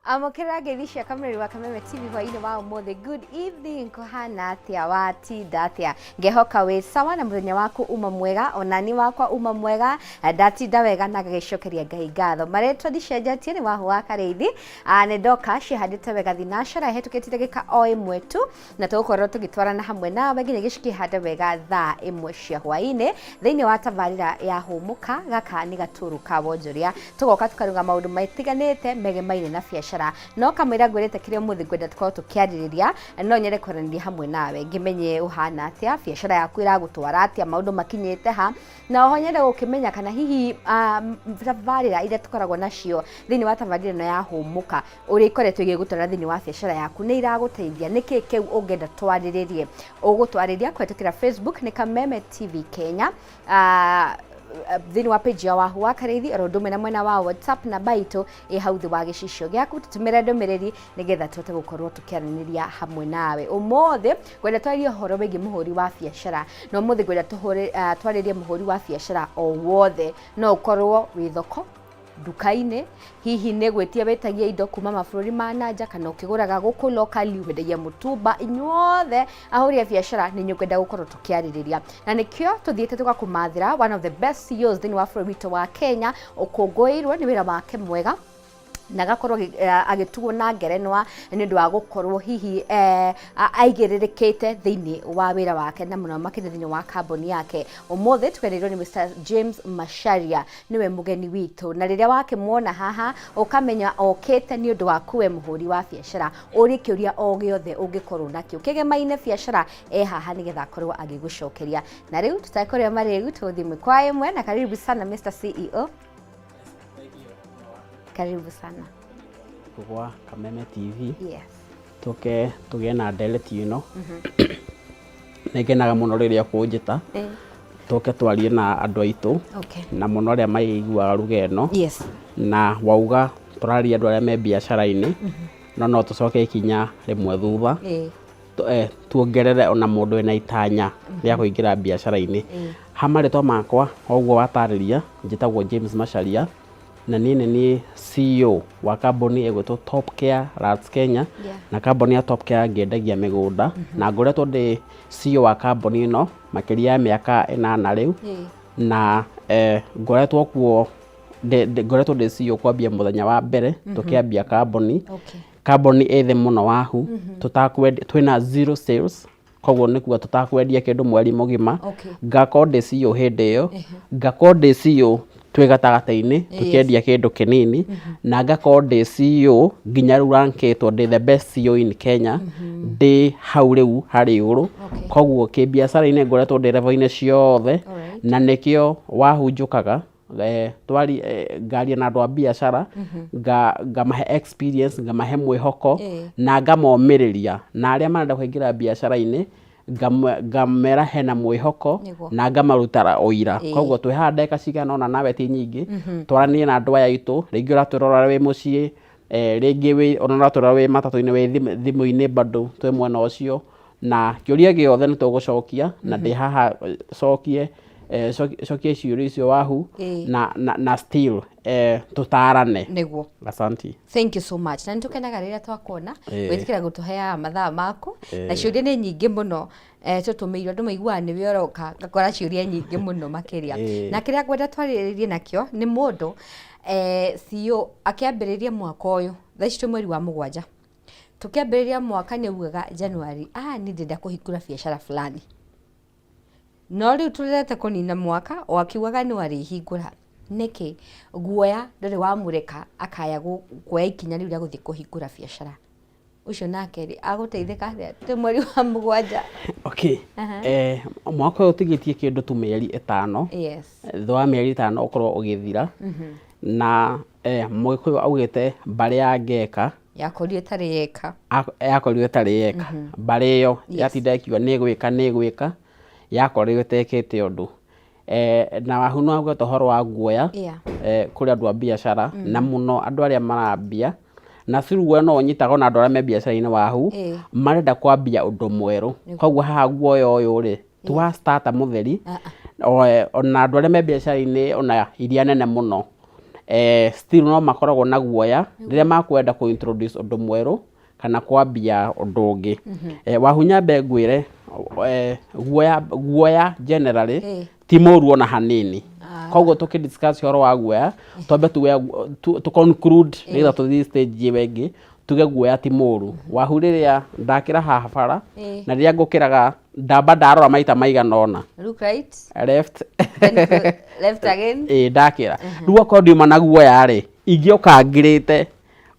Amũkĩra ngeithi cia kamũrĩri wa Kameme TV hwainĩ wa ũmũthĩ. Good evening, kũhana atĩa, watinda atĩa? Ngehoka wĩ sawa na mũthenya waku uma mwega, onani wakwa uma mwega, ndatinda wega na ngagĩcokeria Ngai ngatho. Marĩtwa ndicenjetie nĩ Wahu wa Karĩithi. Nĩ ndoka ciĩhandĩte wega thinacara ĩhetũkĩtie ndagĩka o ĩmwe tu na tũgũkorwo tũgĩtwarana hamwe nawe nginya gĩcikĩhande wega thaa ĩmwe cia hwainĩ thĩinĩ wa tabarĩra ya Hũmũka. Gaka nĩ gatũrũ ka wonjoria, tũgoka tũkaruga maũndũ matiganĩte megemaine na biacara, no kamũira ngwĩrĩte kĩrĩa ũmũthĩ ngwenda tũkorwo tũkĩarĩrĩria, no nyende kwaranĩria hamwe nawe ngĩmenye ũhana atĩa, biacara yaku ĩragũtwara atĩa, maũndũ makinyĩte ha, na oho nyende gũkĩmenya kana hihi tabarĩra iria tũkoragwo nacio thĩinĩ wa tabarĩra ĩno ya Hũmũka, ũrĩa ikoretwo igĩgũtwara thĩinĩ wa biacara yaku nĩ iragũteithia. Nĩkĩ kĩu ũngĩenda twarĩrĩrie? Ũgũtwarĩria kũhetũkĩra Facebook nĩ Kameme TV Kenya, thĩinĩ wa page ya Wahu wa Karĩithi, oro ũndũ ũmwe na mwena wa WhatsApp, namba itũ ĩ hau thĩ wa gĩcicio gĩaku. Tũtũmĩre ndũmĩrĩri nĩgetha tũhote gũkorwo tũkĩaranĩria hamwe nawe. Ũmũthĩ ngwenda twarĩrie ũhoro wĩgiĩ mũhũri wa biacara, na ũmũthĩ ngwenda twarĩrie mũhũri wa biacara o wothe, no ũkorwo wĩ thoko, nduka-inĩ, hihi nĩ gwĩtia wĩtagia indo kuma mabũrũri ma nanja kana ũkĩgũraga gũkũ locally, wendagia mũtumba, inyuothe ahũri a biacara nĩ inyuĩ ngwenda gũkorwo tũkĩarĩrĩria, na nĩkĩo tũthiĩte tũgakũmathĩra one of the best CEOs thĩinĩ wa bũrũri witũ wa Kenya, ũkũngũĩirwo nĩ wĩra wake mwega na agakorwo agĩtugwo na ngerenwa nĩ ũndũ wa gũkorwo hihi aigĩrĩrĩkĩte thĩinĩ wa wĩra wake na mũno makĩria thĩinĩ wa kambuni yake. Ũmũthĩ tũgeneirwo nĩ Mr James Macharia, nĩwe mũgeni witũ, na rĩrĩa wakĩmuona haha ũkamenya okĩte nĩ ũndũ waku we mũhũri wa biacara, ũrie kĩũria o gĩothe ũngĩkorwo nakĩo kĩgemaine biacara, e haha nĩgetha akorwo agĩgũcokeria. Na rĩu tũtekũrĩa marĩgu, tũgũthiĩ ĩmwe kwa ĩmwe, na karibu sana Mr CEO. Karibu sana. Gwa Kameme TV. Yes. Tũke tũgĩe na ndereti ĩno. Nĩ ngenaga mũno rĩrĩa ũkũnjĩta tũke twarie na andũ aitũ na mũno arĩa maiguaga ruga ĩno. Na wauga tũraria andũ arĩa me biacara-inĩ, no no tũcoke ikinya rĩmwe thutha, tuongerere ona mũndũ wĩna itanya rĩa kũingĩra biacara-inĩ. Ha marĩtwa makwa, o ũguo watarĩria, njĩtagwo James Macharia na niĩ nĩ niĩ CEO wa kambuni ĩgwĩtwo Top Care Lands Kenya. Na kambuni ya Top Care ngĩendagia mĩgũnda, na ngoretwo ndĩ CEO wa kambuni ĩno makĩria ya mĩaka 8 rĩu. Na ngoretwo kuo ngoretwo ndĩ CEO kwambia mũthenya wa mbere tũkĩambia kambuni. Kambuni ĩ thĩ mũno wahu, tũtakwendia, twĩna zero sales, koguo nĩ kuga tũtakwendia kĩndũ mweri mũgima. Ngakorwo ndĩ CEO hĩndĩ ĩyo, ngakorwo ndĩ CEO twĩ gatagatĩ-inĩ tũkĩendia kĩndũ kĩnini, na ngakorwo ndĩ CEO nginya rĩu rankĩtwo ndĩ the best CEO in Kenya, ndĩ hau rĩu harĩ igũrũ. Koguo kĩbiacara-inĩ ngoretwo ndĩ level-inĩ ciothe. Na nĩkĩo wahu njũkaga twari ngaria na andũ a biacara, ngamahe experience, ngamahe mwĩhoko na ngamomĩrĩria, na arĩa marenda kũingĩra biacara-inĩ ngamera hena mwĩhoko na ngamaruta ũira. Koguo twĩ haha ndagĩka cigana ũna nawe ti nyingĩ, twaranie na andũ aya aitũ, rĩngĩ ũratwĩrora wĩ mũciĩ, rĩngĩ wĩ ona ũratwĩrora wĩ matatũ-inĩ, wĩ thimũ-inĩ, bado twĩ mwena ũcio, na kĩũria gĩothe nĩ tũgũcokia, na ndĩ haha cokie cokia ciũria icio wahu na still tũtarane. Asanti. Thank you so much, na nĩ tũkenaga rĩrĩa twakuona gwĩtĩkĩra gũtũheaga mathaa maku, na ciũria nĩ nyingĩ mũno tũtũmĩirwo, andũ maiguaga nĩwe ũroka ngakora ciũria nyingĩ mũno makĩria. Na kĩrĩa ngwenda twarĩrĩrie nakĩo nĩ mũndũ CEO akĩambĩrĩria mwaka ũyũ, thaa ici twĩ mweri wa 7, tũkĩambĩrĩria mwaka nĩ augaga January, "Ah, niĩ ndĩrenda kũhingũra biacara fulani," no rĩu tũrerete kũnina mwaka o akiugaga nĩ arĩhingũra. Nĩkĩ guoya ndũrĩ wamũreka akaya kuoya ikinya rĩu rĩa gũthiĩ kũhingũra biacara ũcio? Nake rĩ, agũteithĩka atĩa twĩ mweri wa 7? Okay. Mwaka ũyũ ũtigĩtie kĩndũ tu mĩeri 5. Thutha wa mĩeri 5 ũkorwo ũgĩthira, na Mũgĩkũyũ augĩte mbarĩ ya ngeka yakorirwo ĩtarĩ yeka. Yakorirwo ĩtarĩ yeka. Mbarĩ ĩyo yatinda ĩkiuga nĩ ĩgwĩka, nĩ ĩgwĩka, yakorirwo ĩtekĩte ũndũ. Na wahu nĩ wagweta ũhoro wa guoya kũrĩ andũ a biacara na mũno andũ arĩa marambia, na still guoya no ũnyitaga ona andũ arĩa me biacara-inĩ wahu, marenda kwambia ũndũ mwerũ. Koguo haha guoya ũyũ rĩ ti wa starter mũtheri. Ona andũ arĩa me biacara-inĩ ona iria nene mũno. Still no makoragwo na guoya rĩrĩa makwenda kũ introduce ũndũ mwerũ kana kwambia ũndũ ũngĩ. Wahu nyambe ngwĩre, guoya, guoya generally ti mũru ona hanini. Koguo tũkĩ discuss ũhoro wa guoya, twambe tuge tũ conclude nĩgetha tũthiĩ stage ĩyo ĩngĩ, tuge guoya ti mũru. Wahu rĩrĩa ndakĩra haha bara, na rĩrĩa ngũkĩraga ndamba ndarora maita maigana ũna. Look right. Left. Then left again. Ĩĩ, ndakĩra. Rĩu okorwo ndiuma na guoya rĩ, ingĩũka ngirĩte,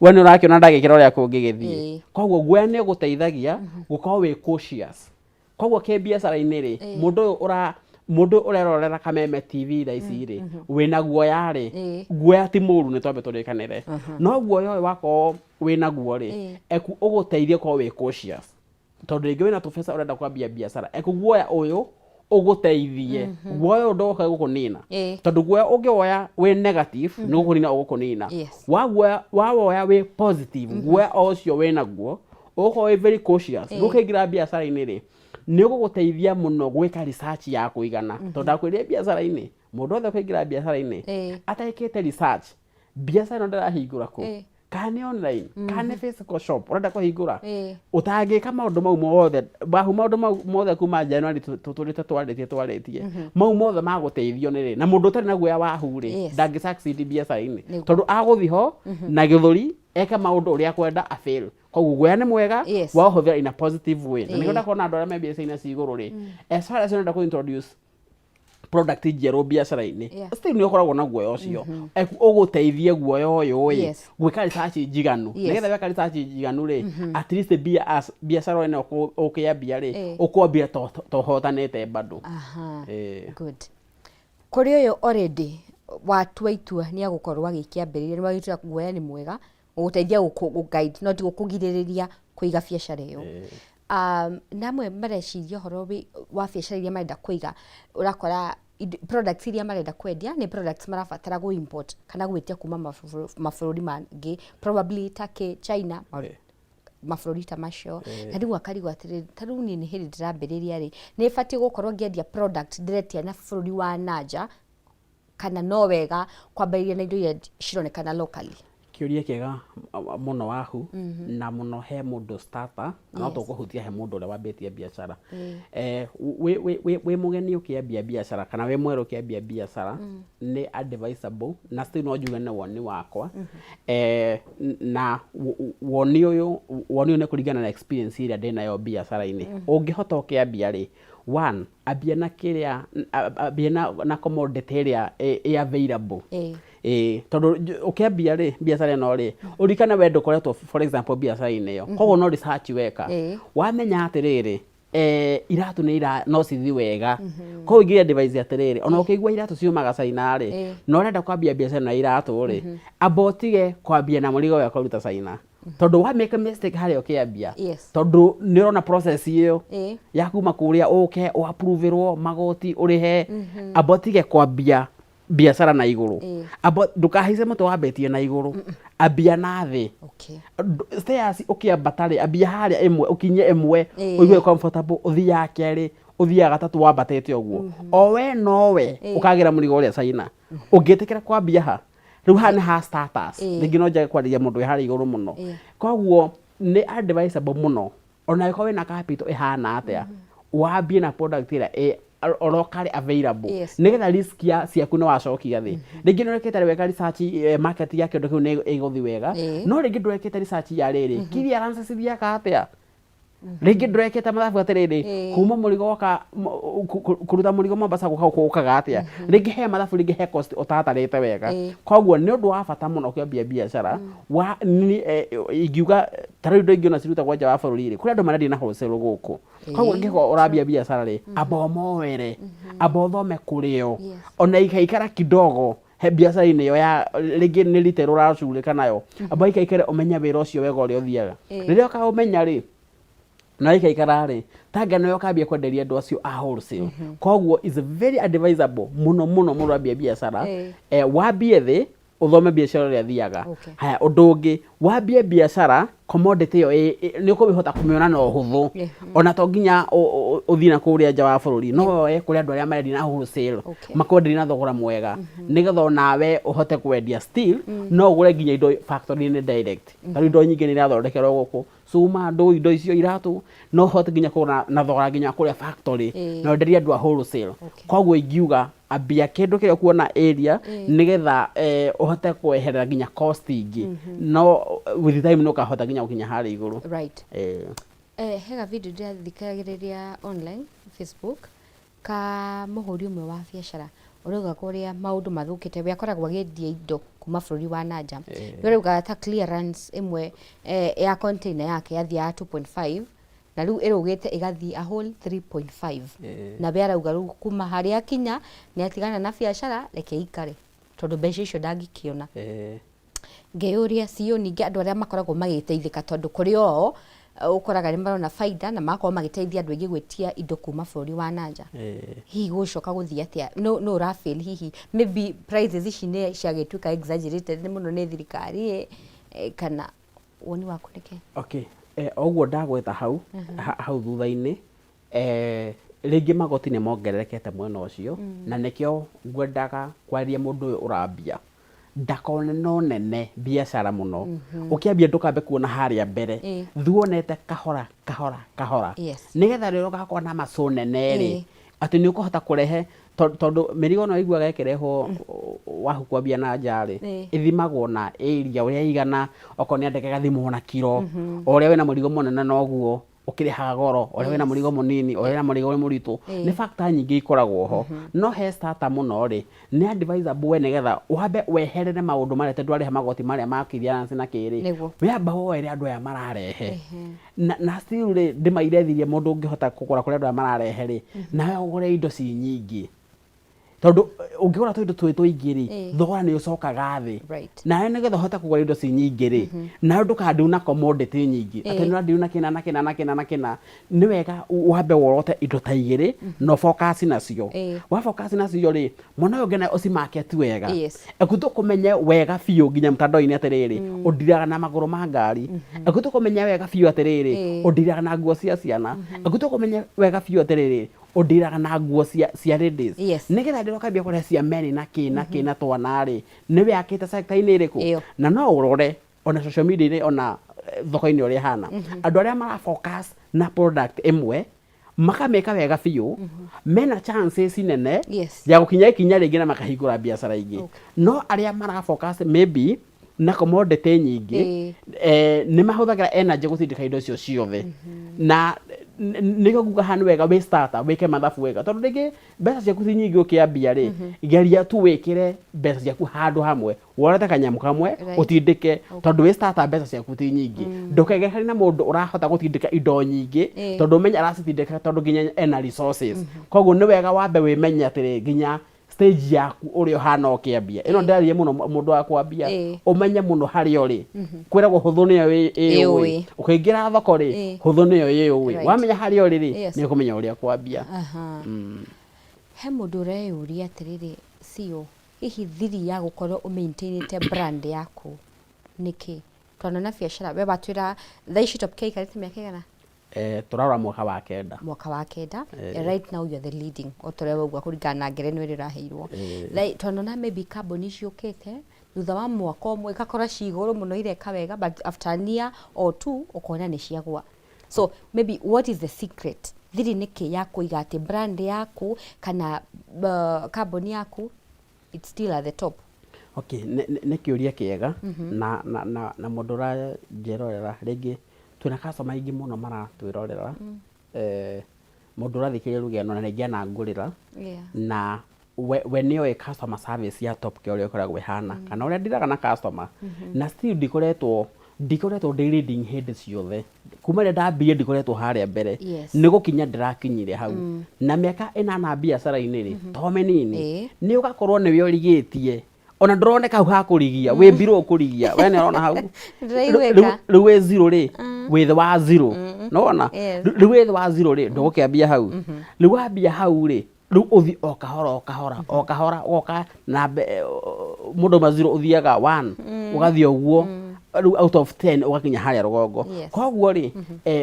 we nĩ ũrakĩona ndagĩkĩra ũrĩa kũngĩgĩthiĩ. Koguo guoya nĩ ũgũteithagia gũkorwo wĩ cautious. Koguo kĩbiacara-inĩ rĩ, mũndũ ũyũ ũra mũndũ ũrerorera Kameme TV thaa ici rĩ, wĩna guoya rĩ, guoya ti mũru, nĩ twambe tũrĩkanĩre. No guoya ũyũ wakorwo wĩna guo rĩ, eku ũgũteithie gũkorwo wĩ cautious. Tondũ rĩngĩ wĩna tũbeca ũrenda kwambia biacara, eku guoya ũyũ ũgũteithie. Guoya ũyũ ndũgoka gũkũnina. Tondũ guoya ũngĩwoya wĩ negative, nĩ gũkũnina ũgũkũnina. Waguoya, wawoya wĩ positive, guoya o ũcio wĩnaguo, ũgũkorwo wĩ very cautious. Rĩu ũkĩingĩra biacara-inĩ rĩ, nĩ ũgũgũteithia mũno gwĩka research ya kũigana. Tondũ ndakwĩrire biacara-inĩ, mũndũ wothe ũkĩingĩra biacara-inĩ, atekĩte research, biacara ĩno ndĩrahingũra kũ? Kana nĩ online, kana nĩ physical shop ũrenda kũhingũra? Ũtangĩka maũndũ mau mothe, wahu, maũndũ mau mothe kuma January tũtũrĩte twarĩtie twarĩtie, mau mothe magũteithio nĩ rĩ, na mũndũ ũtarĩ na guoya wahu rĩ, ndangĩ succeed biacara-inĩ. Tondũ agũthi ho na gĩthũri eke maũndũ ũrĩa akwenda a fail. Koguo guoya nĩ mwega waũhũthĩra in a positive way. Na nĩkĩo ndakorwo na andũ arĩa me biacara-inĩ cia igũrũ rĩ, as far as ũrenda kũ introduce product njerũ biacara-inĩ, still nĩ ũkoragwo na guoya ũcio. Ũgũteithie guoya ũyũ ĩ gwĩka research njiganu, nĩgetha weka research njiganu rĩ, at least biacara ĩno ũkĩambia rĩ, ũkwambia to ũhotanĩte bado. Good. Kũrĩ ũyũ already watua itua nĩ agũkorwo agĩkĩambĩrĩria, nĩ wagĩtua guoya nĩ mwega gũgũteithia gũkũ guide, no ti gũkũgirĩrĩria kũiga biacara ĩyo. Na amwe mareciria ũhoro wa biacara iria marenda kũiga, ũrakora products iria marenda kwendia nĩ products marabatara gũ import kana gwĩtia kuma mabũrũri mangĩ, probably Turkey, China, mabũrũri ta macio. Na rĩu akarigwo atĩrĩrĩ, ta rĩu niĩ nĩ hĩndĩ ndĩrambĩrĩria rĩ, nĩ batiĩ gũkorwo ngĩendia product ndĩretia na bũrũri wa nanja, kana no wega kwambĩrĩria na indo iria cironekana locally? Kĩũria kĩega mũno wahu, na mũno he mũndũ starter, na no tũkũhutia he mũndũ ũrĩa wambĩtie biacara. Wĩ mũgeni ũkĩambia biacara kana wĩ mwerũ ũkĩambia biacara, nĩ advisable, na still no njuge nĩ woni wakwa, na woni ũyũ nĩ kũringana na experience ĩrĩa ndĩnayo biacara-inĩ. Ũngĩhota ũkĩambia rĩ, one, ambia na kĩrĩa, ambia na commodity ĩrĩa ĩ available. Ĩĩ, tondũ ũkĩambia rĩ biacara ĩno rĩ, ũririkane we ndũkoretwo for example biacara-inĩ ĩyo, koguo no research weka. Wamenya atĩrĩrĩ, iratũ nĩ ira no cithi wega, koguo ingĩ advise atĩrĩrĩ, ona ũkĩigua iratũ ciumaga China rĩ, na ũrenda kwambia biacara ĩno ya iratũ rĩ, amba ũtige kwambia na mũrigo ũrĩa ũkaruta China, tondũ wa make mistake harĩa ũkĩambia, tondũ nĩ ũrona process ĩyo ya kuma kũrĩa ũke ũapproverwo magoti ũrĩhe. Amba ũtige kwambia biacara na igũrũ. Amba ndũkahaice mũtĩ wambĩtie na igũrũ, ambia na thĩ. Stairs ũkĩambata rĩ, ambia harĩa ĩmwe, ũkinye ĩmwe, ũigue comfortable, ũthiĩ ya kerĩ, ũthiĩ ya gatatũ, wambatĩte ũguo o we nowe ũkagĩra mũrigo ũrĩa China. Ũngĩtĩkĩra kwambia ha rĩu, haha nĩ ha starters. Rĩngĩ no njage kwarĩria mũndũ wĩ harĩa igũrũ mũno. Koguo nĩ advisable mũno, ona ĩkorwo wĩna capital ĩhana atĩa, wambie na product ĩrĩa oro karĩ available, nĩgetha risk ya ciaku nĩ wacokia thĩ. Rĩngĩ nĩ ũrekĩte wega research, market ya kĩndũ kĩu nĩ ĩgũthiĩ wega, no rĩngĩ ndũrekĩte research ya rĩrĩ clearance cithiaga atĩa, rĩngĩ ndũrekĩte mathabu atĩrĩrĩ, kuma mũrigo woka kũruta mũrigo Mombasa gũka gũkũ ũkaga atĩa, rĩngĩ he mathabu, rĩngĩ he cost ũtatarĩte wega. Koguo nĩ ũndũ wa bata mũno ũkĩambia biacara wa ingiuga ta rĩu indo ingĩ ona cirutagwo nja wa bũrũri rĩ, kũrĩ andũ marendia na wholesale gũkũ. Koguo angĩkorwo ũrambia biacara rĩ, amba ũmoere, amba ũthome kũrĩo, ona ikaikara kidogo he biacara-inĩ ĩyo ya rĩngĩ nĩ retail ũracugurĩka nayo, amba ikaikare ũmenye wĩra ũcio wega ũrĩa ũthiaga. Rĩrĩa ũkaũmenya rĩ, na ikaikara rĩ, tanga nĩwe ũkambia kwenderia andũ acio a wholesale. Koguo is very advisable mũno mũno mũno ambia biacara, wambie thĩ, ũthome biacara ũrĩa thiaga. Haya, ũndũ ũngĩ, wambie biacara Commodity ĩyo nĩ ũkũmĩhota kũmĩona na ũhũthũ. Ona to nginya ũthiĩ na kũrĩa nja wa bũrũri, no woe kũrĩ andũ arĩa marendia na wholesale, makwenderie na thogora mwega, nĩgetha onawe ũhote kwendia. Still no ũgũre nginya indo factory-inĩ direct. Tarĩu indo nyingĩ nĩ irathondekerwo gũkũ, cuma, ndũ, indo icio, iratũ, no ũhote nginya kũgũra na thogora nginya kũrĩa factory na wenderie andũ a wholesale. Koguo ingiuga ambia kĩndũ kĩrĩa ũkuona area, nĩgetha ũhote kweherera nginya cost ingĩ, no with time nĩ ũkahota nginya gũkinya harĩa igũrũ. Hega video ndĩrathikagĩrĩria online Facebook ka mũhũri ũmwe wa biacara ũrauga ũrĩa maũndũ mathũkĩte. We akoragwo agĩendia indo kuma bũrũri wa nanja. Nĩ ũrauga ta clearance ĩmwe ya container yake yathiaga 2.5 na rĩu ĩrũgĩte ĩgathiĩ a whole 3.5. Na we arauga rĩu kuma harĩa akinya nĩ atigana na biacara, reke ikare tondũ mbeca icio ndangĩkĩona. Ngeyũria CEO, ningĩ andũ arĩa makoragwo magĩteithĩka, tondũ kũrĩ o ũkoraga nĩ marona baida na magakorwo magĩteithia andũ aingĩ gwĩtia indo kuma bũrũri wa nanja, hihi gũcoka gũthiĩ atĩa? No ũrafeel hihi maybe prices ici nĩ ciagĩtuĩka exaggerated nĩ mũno nĩ thirikari, kana woni waku nĩkĩ? Okay, ũguo ndagweta hau hau thutha-inĩ, rĩngĩ magoti nĩ mongererekete mwena ũcio, na nĩkĩo ngwendaga kwarĩria mũndũ ũyũ ũrambia ndakone no nene biacara mũno. Ũkĩambia ndũkambe kuona harĩa mbere, thuonete kahora kahora kahora, nĩgetha rĩrĩa ũgakorwo na macũ nene rĩ, atĩ nĩ ũkũhota kũrehe, tondũ mĩrigo no iguaga ĩkĩrehwo wahu kwambia na nja rĩ, ĩthimagwo na area ũrĩa ĩigana. Okorwo nĩ ndege ĩgathimwo na kiro. O ũrĩa wĩna mũrigo mũnene noguo ũkĩrĩhaga goro, ũrĩa wĩna mũrigo mũnini, ũrĩa wĩna mũrigo mũritũ. Nĩ factor nyingĩ ikoragwo ho, no he starter mũno rĩ, nĩ advisable we nĩgetha wambe weherere maũndũ marĩa, tondũ ndwarĩha magoti marĩa ma clearance na kĩrĩ, wamba woere andũ aya mararehe na still rĩ, ndĩmairethirie mũndũ ũngĩhota kũgũra kũrĩ andũ aya mararehe rĩ, nawe ũgũre indo ci nyingĩ, tondũ ũngĩgũra tũindo twĩ tũingĩ rĩ, thogora nĩ ũcokaga thĩ. Nawe nĩgetha ũhote kũgũra indo ci nyingĩ rĩ, nawe ndũkandiu na commodity nyingĩ atĩ nĩ ũrandiu na kĩna na kĩna na kĩna na kĩna. Nĩ wega wambe worote indo ta igĩrĩ na focus nacio. Wa focus nacio rĩ, mwana ũyũ ũngĩ nawe ũcimarket wega. Eku tũkũmenye wega biũ nginya mtandao-inĩ atĩrĩrĩ, ũndiraga na magũrũ ma ngari. Eku tũkũmenye wega biũ atĩrĩrĩ, ũndiraga na nguo cia ciana. Eku tũkũmenye wega biũ atĩrĩrĩ, ũndiraga na nguo cia ladies. Nĩgetha rĩrĩa ũkambia kũrehe cia men na kĩ na kĩ na twana rĩ, nĩwe akĩte sector-inĩ ĩrĩkũ. Na no ũrore ona social media-inĩ, ona thoko-inĩ ũrĩa ĩhana, andũ arĩa mara focus na product ĩmwe makamĩka wega biũ mena chances nene ya gũkinya ikinya rĩngĩ na makahingũra biacara ingĩ. No arĩa mara focus maybe na commodity nyingĩ, nĩ mahũthagĩra energy gũtindĩka indo icio ciothe, na nĩkĩo nguga haha nĩ wega wĩ starter wĩke mathabu wega, tondũ rĩngĩ mbeca ciaku ti nyingĩ. Ũkĩambia rĩ, geria tu wĩkĩre mbeca ciaku handũ hamwe, worete kanyamũ kamwe, ũtindĩke, tondũ wĩ starter mbeca ciaku ti nyingĩ. Ndũkegerekanie na mũndũ ũrahota gũtindĩka indo nyingĩ, tondũ ũmenye aracitindĩka tondũ nginya ena resources. Koguo nĩ wega wambe wĩmenye atĩrĩ, nginya stage yaku ũrĩa ũhana ũkĩambia ĩno. Ndĩraria mũno mũndũ wa kwambia, ũmenye mũno harĩa ũrĩ. Kwĩragwo hũthũ nĩyo ĩyũĩ. Ĩũĩ. Ũkĩingĩra thoko rĩ, hũthũ nĩyo ĩyũĩ. Wamenya harĩa ũrĩ rĩ, nĩ ũkũmenya ũrĩa kwambia. He mũndũ ũreyũria atĩrĩrĩ, CEO, hihi thiri ya gũkorwo ũmaintainĩte brand yaku nĩkĩ? Twanona biacara we watwĩra thaa ici Top K ikarĩte mĩaka ĩgana? Tũrarora mwaka wa kenda. Mwaka wa kenda. Right now you're the leading, o ta ũrĩa wauga, kũringana na ngerenwa ĩrĩa ũraheirwo. Like, twanona maybe kambuni ciũkĩte thutha wa mwaka ũmwe igakora ci igũrũ mũno, ireka wega, but after a year or two ũkona nĩ ciagwa. So maybe what is the secret, thiri nĩkĩ ya kũiga atĩ brand yaku kana kambuni yaku it's still at the top? Okay, nĩ kĩũria kĩega, na mũndũ ũranjĩrorera, rĩngĩ twĩna customer aingĩ mũno maratwĩrorera, mũndũ ũrathikĩrĩria rugendo na rĩngĩ anangũrĩra, na we nĩoĩ customer service ya Top Care ũrĩa ĩkoragwo ĩhana, kana ũrĩa ndiraga na customer. Na still ndikoretwo ndĩ leading hĩndĩ ciothe. Kuma rĩrĩa ndambirie ndikoretwo harĩa mbere. Nĩ gũkinya ndĩrakinyire hau na mĩaka 8 biacara-inĩ rĩ, to mĩnini. Nĩ ũgakorwo nĩwe ũrigĩtie, ona ndũroneka hau hakũrigia wĩ mbirũ ũkũrigia we nĩ ũrona hau. Ndĩraiguĩka. Rĩu wĩ zero rĩ, wĩ thĩ wa zero nĩwona? Yes. Rĩu wĩ thĩ wa zero rĩ, ndũgũkĩambia hau. Rĩu wambia hau rĩ, rĩu ũthiĩ o kahora o kahora o kahora, ũgoka na mũndũ auma zero ũthiaga one, ũgathiĩ ũguo. Rĩu out of 10 ũgakinya harĩa rũgongo. Koguo rĩ,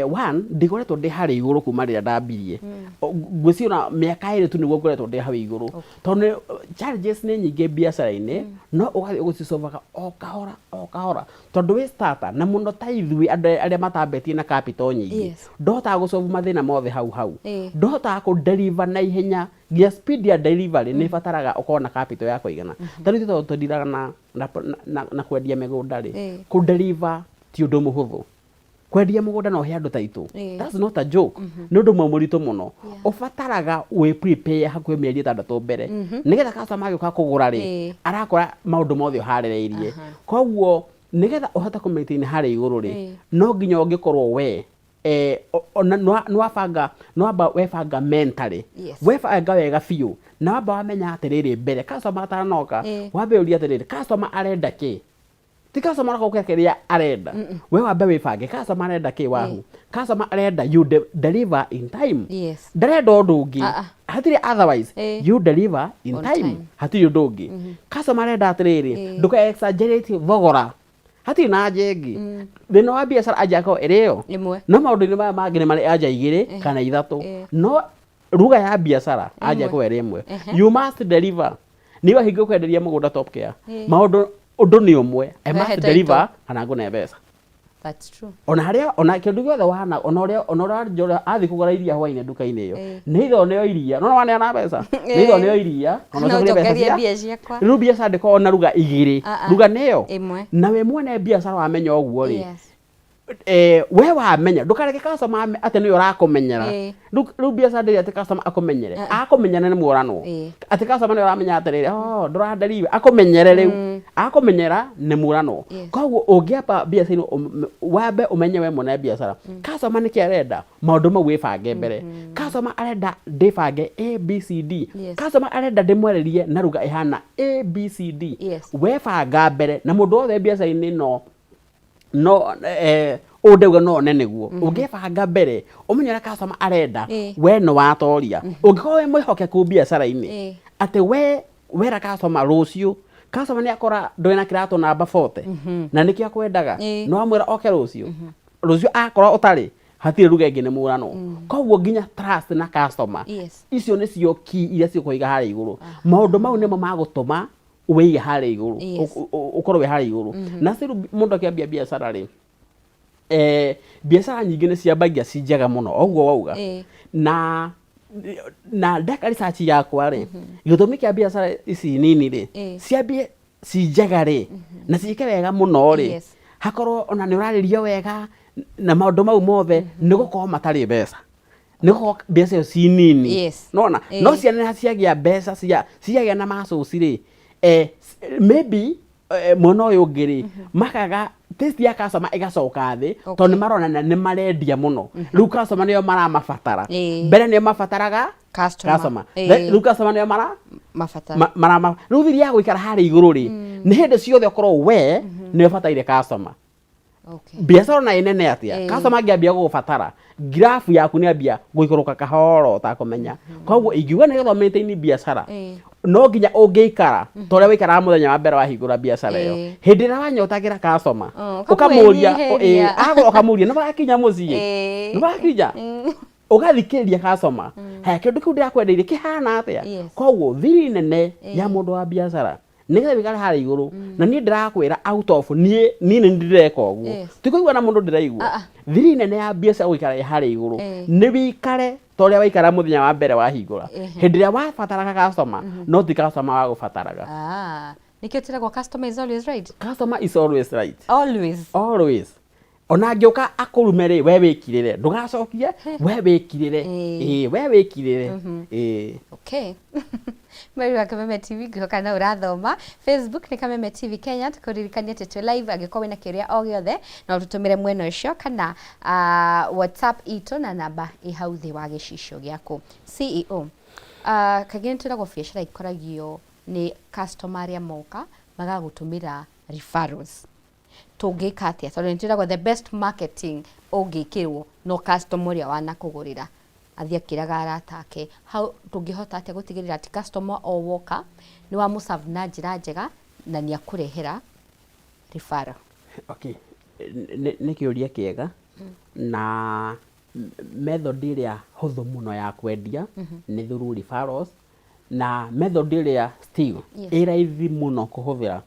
one, ndigoretwo ndĩ harĩa igũrũ kuma rĩrĩa ndambirie. Ngwĩciria ona mĩaka 2 tu nĩguo ngoretwo ndĩ hau igũrũ, tondũ nĩ challenges nĩ nyingĩ biacara-inĩ, no ũgathiĩ ũgĩcicovaga o kahora o kahora, tondũ wĩ starter na mũno ta ithuĩ andũ arĩa matambĩtie na capital nyingĩ, ndũhotaga gũsolve mathĩna mothe hau hau. Ndũhotaga kũ deliver na ihenya, nginya speed ya delivery nĩ ĩbataraga ũkorwo na capital ya kũigana. Ta rĩu ithuĩ tondũ tũndiraga na kwendia mĩgũnda rĩ, kũ deliver ti ũndũ mũhũthũ. Kwendia mũgũnda na ũhe andũ taitũ, that's not a joke, nĩ ũndũ ũmwe mũritũ mũno. Ũbataraga wĩ prepare hakuhĩ mĩeri 6 mbere, nĩgetha customer agĩũka kũgũra rĩ, arakora maũndũ mothe ũharĩrĩirie. Koguo nĩgetha ũhote kũ maintain harĩa igũrũ rĩ, no nginya ũngĩkorwo we ona nĩwabanga, nĩwamba webanga mentally, webanga wega biũ, na wamba wamenya atĩrĩrĩ, mbere customer atanoka, wambe ũrie atĩrĩrĩ, customer arenda kĩ? Ti customer aroka kĩrĩa arenda, we wambe wĩbange customer arenda kĩ wahu. Customer arenda you deliver in time. Ndarenda ũndũ ũngĩ. Ah, ah. Hatirĩ otherwise. You deliver in On time. time. Hatirĩ ũndũ ũngĩ. Customer arenda atĩrĩrĩ, ndũka exaggerate thogora. Hatirĩ na anja ĩngĩ. Thĩna wa biacara, anja yakorwo ĩrĩ ĩyo Ĩmwe. No maũndũ-inĩ maya mangĩ nĩ marĩ anja igĩrĩ kana ithatũ, no ruga ya biacara anja Ĩmwe. ĩkorwo ĩrĩ ĩmwe. You must deliver. Nĩ wahingwo kwenderia mũgũnda Top Care, maũndũ ũndũ nĩ ũmwe, I must Rehe deliver kana ngũne mbeca. That's true. Ona harĩa ona kĩndũ gĩothe wana, ona ũrĩa njora athiĩ kũgũra iria hwainĩ nduka-inĩ ĩyo, nĩ itho nĩo iria no waneana mbeca, nĩ itho nĩo iria ona No ũcokerie mbeca njokerie cia mbia ciakwa. Rĩu biacara ndĩkoragwo na ruga igĩrĩ. Ah, ah. Ruga nĩyo Ĩmwe. Na we mwene biacara wamenya ũguo rĩ, we wamenya ndũkareke customer atĩ nĩwe ũrakũmenyera. Rĩu biacara ndĩrĩ atĩ customer akũmenyere. Ah, ah. Akũmenyera nĩ mũranwo. Atĩ customer nĩwe ũramenya atĩrĩrĩ, oh, ndũranderive, akũmenyere rĩu. Akũmenyera nĩ mũranwo. Koguo ũngĩamba biacara-inĩ, wambe ũmenye we mwene biacara customer nĩkĩ arenda, maũndũ mau wĩbange mbere. Customer arenda ndĩbange A B C D. Customer arenda ndĩmwarĩrie na ruga ĩhana A B C D. Webanga mbere na mũndũ wothe biacara-inĩ no ũũ ndauga no one nĩguo ũngĩbanga mbere ũmenye ũrĩa customer arenda, we nĩ watoria. Ũngĩkorwo wĩ mwĩhokeku biacara-inĩ, atĩ we wera customer rũciũ, customer nĩ akora ndũrĩ na kĩratũ namba 40 na nĩkĩo akwendaga, nĩ wamwĩra oke rũciũ, rũciũ akora ũtarĩ, hatirĩ ruga ĩngĩ, nĩ mũrano. Koguo nginya trust na customer, icio nĩcio key iria cigũkũiga harĩa igũrũ. Maũndũ mau nĩmo magũtũma wĩige harĩa igũrũ, ũkorwo wĩ harĩa igũrũ. Na still mũndũ akĩambia biacara rĩ, biacara nyingĩ nĩ ciambagia ci njega mũno ũguo wauga, na ndeka research yakwa rĩ, gĩtũmi kĩa biacara ici nini rĩ ciambie ci njega rĩ na ciĩke wega mũno rĩ, hakorwo ona nĩ ũrarĩrio wega na maũndũ mau mothe, nĩ gũkorwo matarĩ mbeca, nĩ gũkorwo mbeca ĩyo ci nini. Nona no ciana ciagĩa mbeca ciagĩa na macoci rĩ, maybe mwena ũyũ ũngĩ rĩ, makaga taste ya customer ĩgacoka thĩ, tondũ nĩ marona nĩ marendia mũno. Rĩu customer nĩo maramabatara. Mbere nĩo mabataraga Customer. customer. Rĩu customer nĩo mara mabatara. Marama rĩu thiri ya gũikara harĩa igũrũ rĩ, nĩ hĩndĩ ciothe ũkorwo we nĩ ũbataire customer. Biacara ona ĩnene atĩa, customer angĩambia gũgũbatara, graph yaku nĩ ambia gũikũrũka kahora ũtakũmenya. Koguo ingiuga nĩgetha maintain biacara, no nginya ũngĩikara ta ũrĩa waikaraga mũthenya wa mbere wahingũra biacara ĩyo, hĩndĩ ĩrĩa wanyotagĩra customer, Oh, ũkamũria, ũkamwĩnyihĩria. Agũra ũkamũria, nĩ wakinya mũciĩ? Nĩ wakinya? Ũgathikĩrĩria customer, haya, kĩndũ kĩu ndĩrakwendeirie kĩhana atĩa? Koguo thiri nene ya mũndũ wa biacara nĩgetha wĩikare harĩa igũrũ, na niĩ ndĩrakwĩra out of niĩ nĩ ndĩreka ũguo, ti kũigua na mũndũ ndĩraigua. Ah, ah. Thiri nene ya biacara gũikara ĩ harĩa igũrũ nĩ wĩikare ta ũrĩa waikara mũthenya wa mbere wahingũra, hĩndĩ ĩrĩa wabataraga customer, no ti customer wagũbataraga. Ah, nĩkĩo twĩragwo customer is always right. Customer is always right. Always. Always. Ona angĩũka akũrume rĩ, we wĩkirĩre, ndũgacokie, we wĩkirĩre. Ĩĩ, we wĩkirĩre, ĩĩ. Okay. Mweri wa Kameme TV, ngĩhoka no ũrathoma. Facebook nĩ Kameme TV Kenya. Tũkũririkania atĩ twĩ live, angĩkorwo wĩna kĩũria o gĩothe no tũtũmĩre mwena ũcio kana WhatsApp itũ na namba ĩ hau thĩ wa gĩcicio gĩaku. CEO, kaingĩ nĩ twĩragwo biacara ikoragio nĩ customer arĩa moka magagũtũmĩra referrals. Tũngĩka atĩa, tondũ nĩ twĩragwo the best marketing ũngĩkĩrwo no customer ũrĩa wanakũgũrĩra athiĩ akĩraga arata ake? Hau tũngĩhota atĩa gũtigĩrĩra atĩ customer o woka nĩ wamũserve na njĩra njega na nĩ akũrehera referral? Okay, nĩ kĩũria kĩega na method ĩrĩa hũthũ mũno ya kwendia nĩ through referrals, na method ĩrĩa still ĩ raithi mũno kũhũthĩra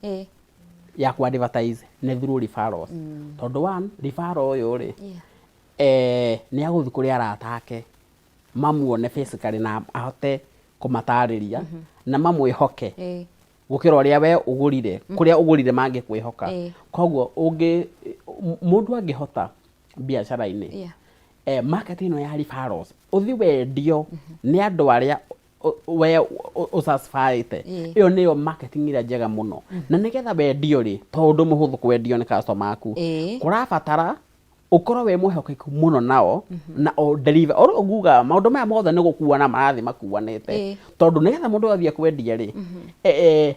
ya kũ advertise nĩ through referrals, tondũ one, referral ũyũ rĩ, nĩ agũthiĩ kũrĩ arata ake mamuone physically na ahote kũmatarĩria na mamwĩhoke gũkĩra ũrĩa we ũgũrire, kũrĩa ũgũrire mangĩkwĩhoka. Koguo ũngĩ mũndũ angĩhota biacara-inĩ market ĩno ya referrals, ũthi wendio nĩ andũ arĩa we ũsatisfied, ĩyo nĩyo marketing ĩrĩa njega mũno. Na nĩgetha wendio rĩ, to ũndũ mũhũthũ kwendio nĩ customer aku, kũrabatara ũkorwo wĩ mwĩhokeku mũno nao na o deliver. Oro nguga maũndũ maya mothe nĩ gũkuana marathiĩ makuanĩte, tondũ nĩgetha mũndũ athiĩ kwendia rĩ,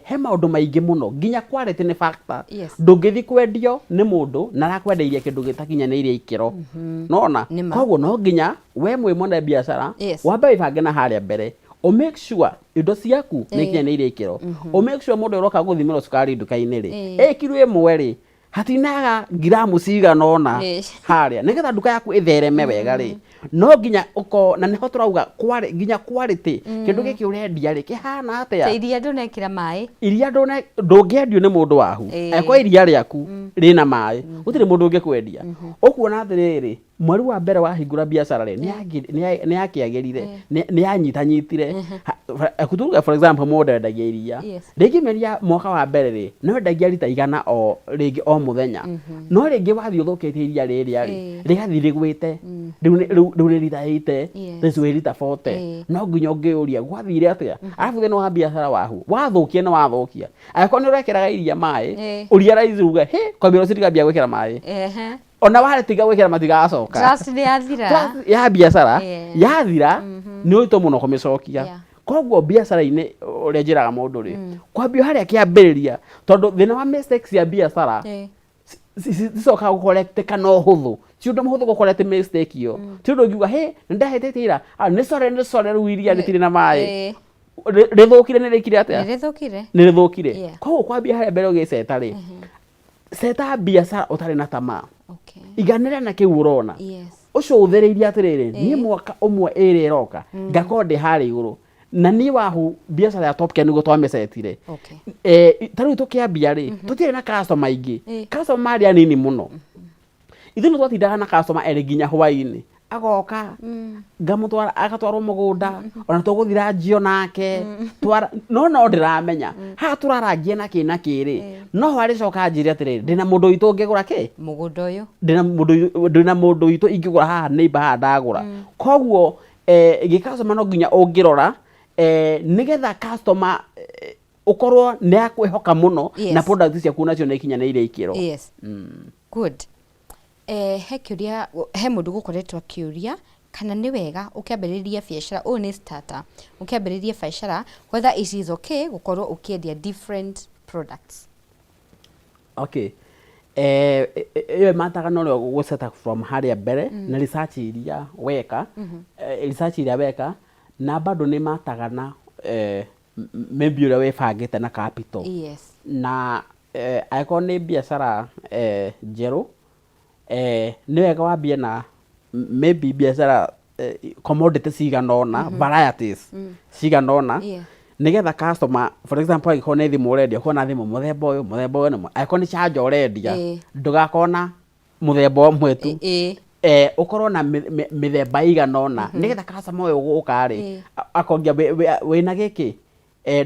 he maũndũ maingĩ mũno, nginya quality nĩ factor. Ndũngĩthiĩ kwendio nĩ mũndũ na arakwendeirie kĩndũ gĩtakinyanĩirie ikĩro, nona? Nĩ ma. Koguo no nginya we mwĩ mwene biacara wambe wĩbange na harĩa mbere, ũ make sure indo ciaku nĩ ikinyanĩirie ikĩro, ũ make sure mũndũ ũroka gũthimĩrwo cukari nduka-inĩ rĩ, ĩ kiro 1 rĩ, hatinaga ngiramu cigana ũna harĩa. Nĩgetha nduka yaku ĩthereme wega rĩ, no nginya ũkorwo na nĩho tũrauga nginya quality, kĩndũ gĩkĩ ũrendia rĩ, kĩhana Ta atĩa. Iria ndũnekĩra maĩ. Iria ndũngĩendio nĩ mũndũ wahu. Angĩkorwo iria rĩaku rĩna maĩ, gũtirĩ mũndũ ũngĩkwendia. Ũkuona atĩrĩrĩ, mweri wa mbere wahingũra biacara rĩ, nĩ yakĩagĩrire, nĩ yanyitanyitire. Tuge for example mũndũ endagia iria, rĩngĩ mĩeri ya mwaka wa mbere rĩ, no endagia rita 100 o rĩngĩ o mũthenya, no rĩngĩ wathiĩ ũthũkĩtie iria rĩrĩa rĩ, rĩgathiĩ rĩgwĩte, rĩu nĩ rita 80, rĩu wĩ rita 40. No nginya ũngĩũria gwathire atĩa. Arabu thĩna wa biacara wahu wathũkia nĩ wathũkia. Angĩkorwo nĩ ũrekĩraga iria maĩ, ũrealize uge he kwambia rũciũ ndigambia gwĩkĩra maĩ, ona warĩtiga gwĩkĩra matigacoka. Trust nĩ yathira. Trust ya biacara yathira, nĩ ũritũ mũno kũmĩcokia. Koguo biacara-inĩ ũrĩa njĩraga mũndũ rĩ, kwambia harĩa kĩambĩrĩria, tondũ thĩna wa mistakes cia biacara cicokaga gũkorektĩka na ũhũthũ. Ti ũndũ mũhũthũ gũcorrect mistake ĩyo. Ti ũndũ ũngiuga hĩ nĩ ndahĩtĩtie ira. Ah, nĩ sorry, nĩ sorry, rĩu iria rĩtirĩ na maĩ. Rĩthũkire nĩ rĩkire atĩa? Nĩ rĩthũkire. Nĩ rĩthũkire. Koguo kwambia harĩa mbere ũgĩceta rĩ, ceta biacara ũtarĩ na tamaa, iganĩra na kĩu ũrona, ũcio ũthĩrĩirie atĩrĩrĩ, niĩ mwaka ũmwe ĩrĩ ĩroka ngakorwo ndĩ harĩa igũrũ. Na niĩ wahu biacara ya Top Care nĩguo twamĩcetire. Ta rĩu tũkĩambia rĩ, tũtiarĩ na customer aingĩ. Customer marĩ anini mũno. Ithuĩ nĩ twatindaga na customer erĩ nginya hwaĩ-inĩ, agoka ngamũtwara, agatwarwo mũgũnda, ona tũgũthiĩ ranjio nake twara, no ndĩramenya haha tũrarangia na kĩ na kĩ rĩ, no ho arĩcoka anjĩre atĩrĩrĩ, ndĩna mũndũ witũ ũngĩgũra kĩ Mũgũnda ũyũ. Ndĩna mũndũ witũ ingĩgũra haha neighbor haha ndagũra. Koguo gĩ customer no nginya ũngĩrora, nĩgetha customer ũkorwo nĩ akwĩhoka mũno na product ciaku nacio nĩ ikinyanĩire ikĩro. Yes. Good. He kĩũria, he mũndũ gũkoretwo akĩũria kana nĩ wega ũkĩambĩrĩria biacara, ũyũ nĩ starter, ũkĩambĩrĩria biacara, whether it is okay gũkorwo ũkĩendia different products. Okay, ĩyo ĩmataga na ũrĩa ũgũceta from harĩa mbere na research iria weka, research iria weka, na bado nĩ mataga na maybe ũrĩa wĩbangĩte na capital. Na angĩkorwo nĩ biacara njerũ, nĩ wega wambie na maybe biacara commodity cigana ũna, varieties cigana ũna, nĩgetha customer, for example angĩkorwo nĩ thimũ ũrendia, ũkorwo na thimũ mũthemba ũyũ, mũthemba ũyũ, na angĩkorwo nĩ charger ũrendia, ndũgakorwo na mũthemba ũmwe tu, ũkorwo na mĩthemba ĩigana ũna, nĩgetha customer ũyũ ũgũka rĩ, akongia wĩna gĩkĩ,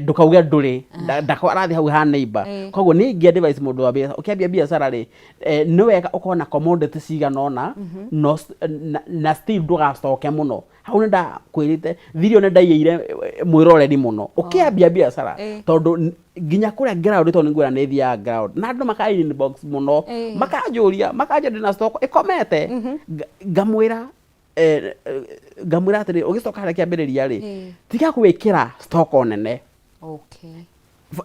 ndũkauge ndũrĩ, ndako arathiĩ hau ha neighbor. Koguo niĩ ingĩ advise mũndũ wa biacara, ũkĩambia biacara rĩ, nĩ wega ũkorwo na commodity cigana ũna, na still ndũgacoke mũno hau. Nĩ ndakwĩrĩte thirio nĩ ndaiyĩire mwĩroreri mũno ũkĩambia biacara, tondũ nginya kũrĩa ground, tondũ nĩnguona nĩ thiaga ground na andũ maka inbox mũno, makanjũria ndĩna stock ĩkomete. Ngamwĩra atĩrĩ, ũgĩcoka harĩa kĩambĩrĩria rĩ, tiga gwĩkĩra stock nene.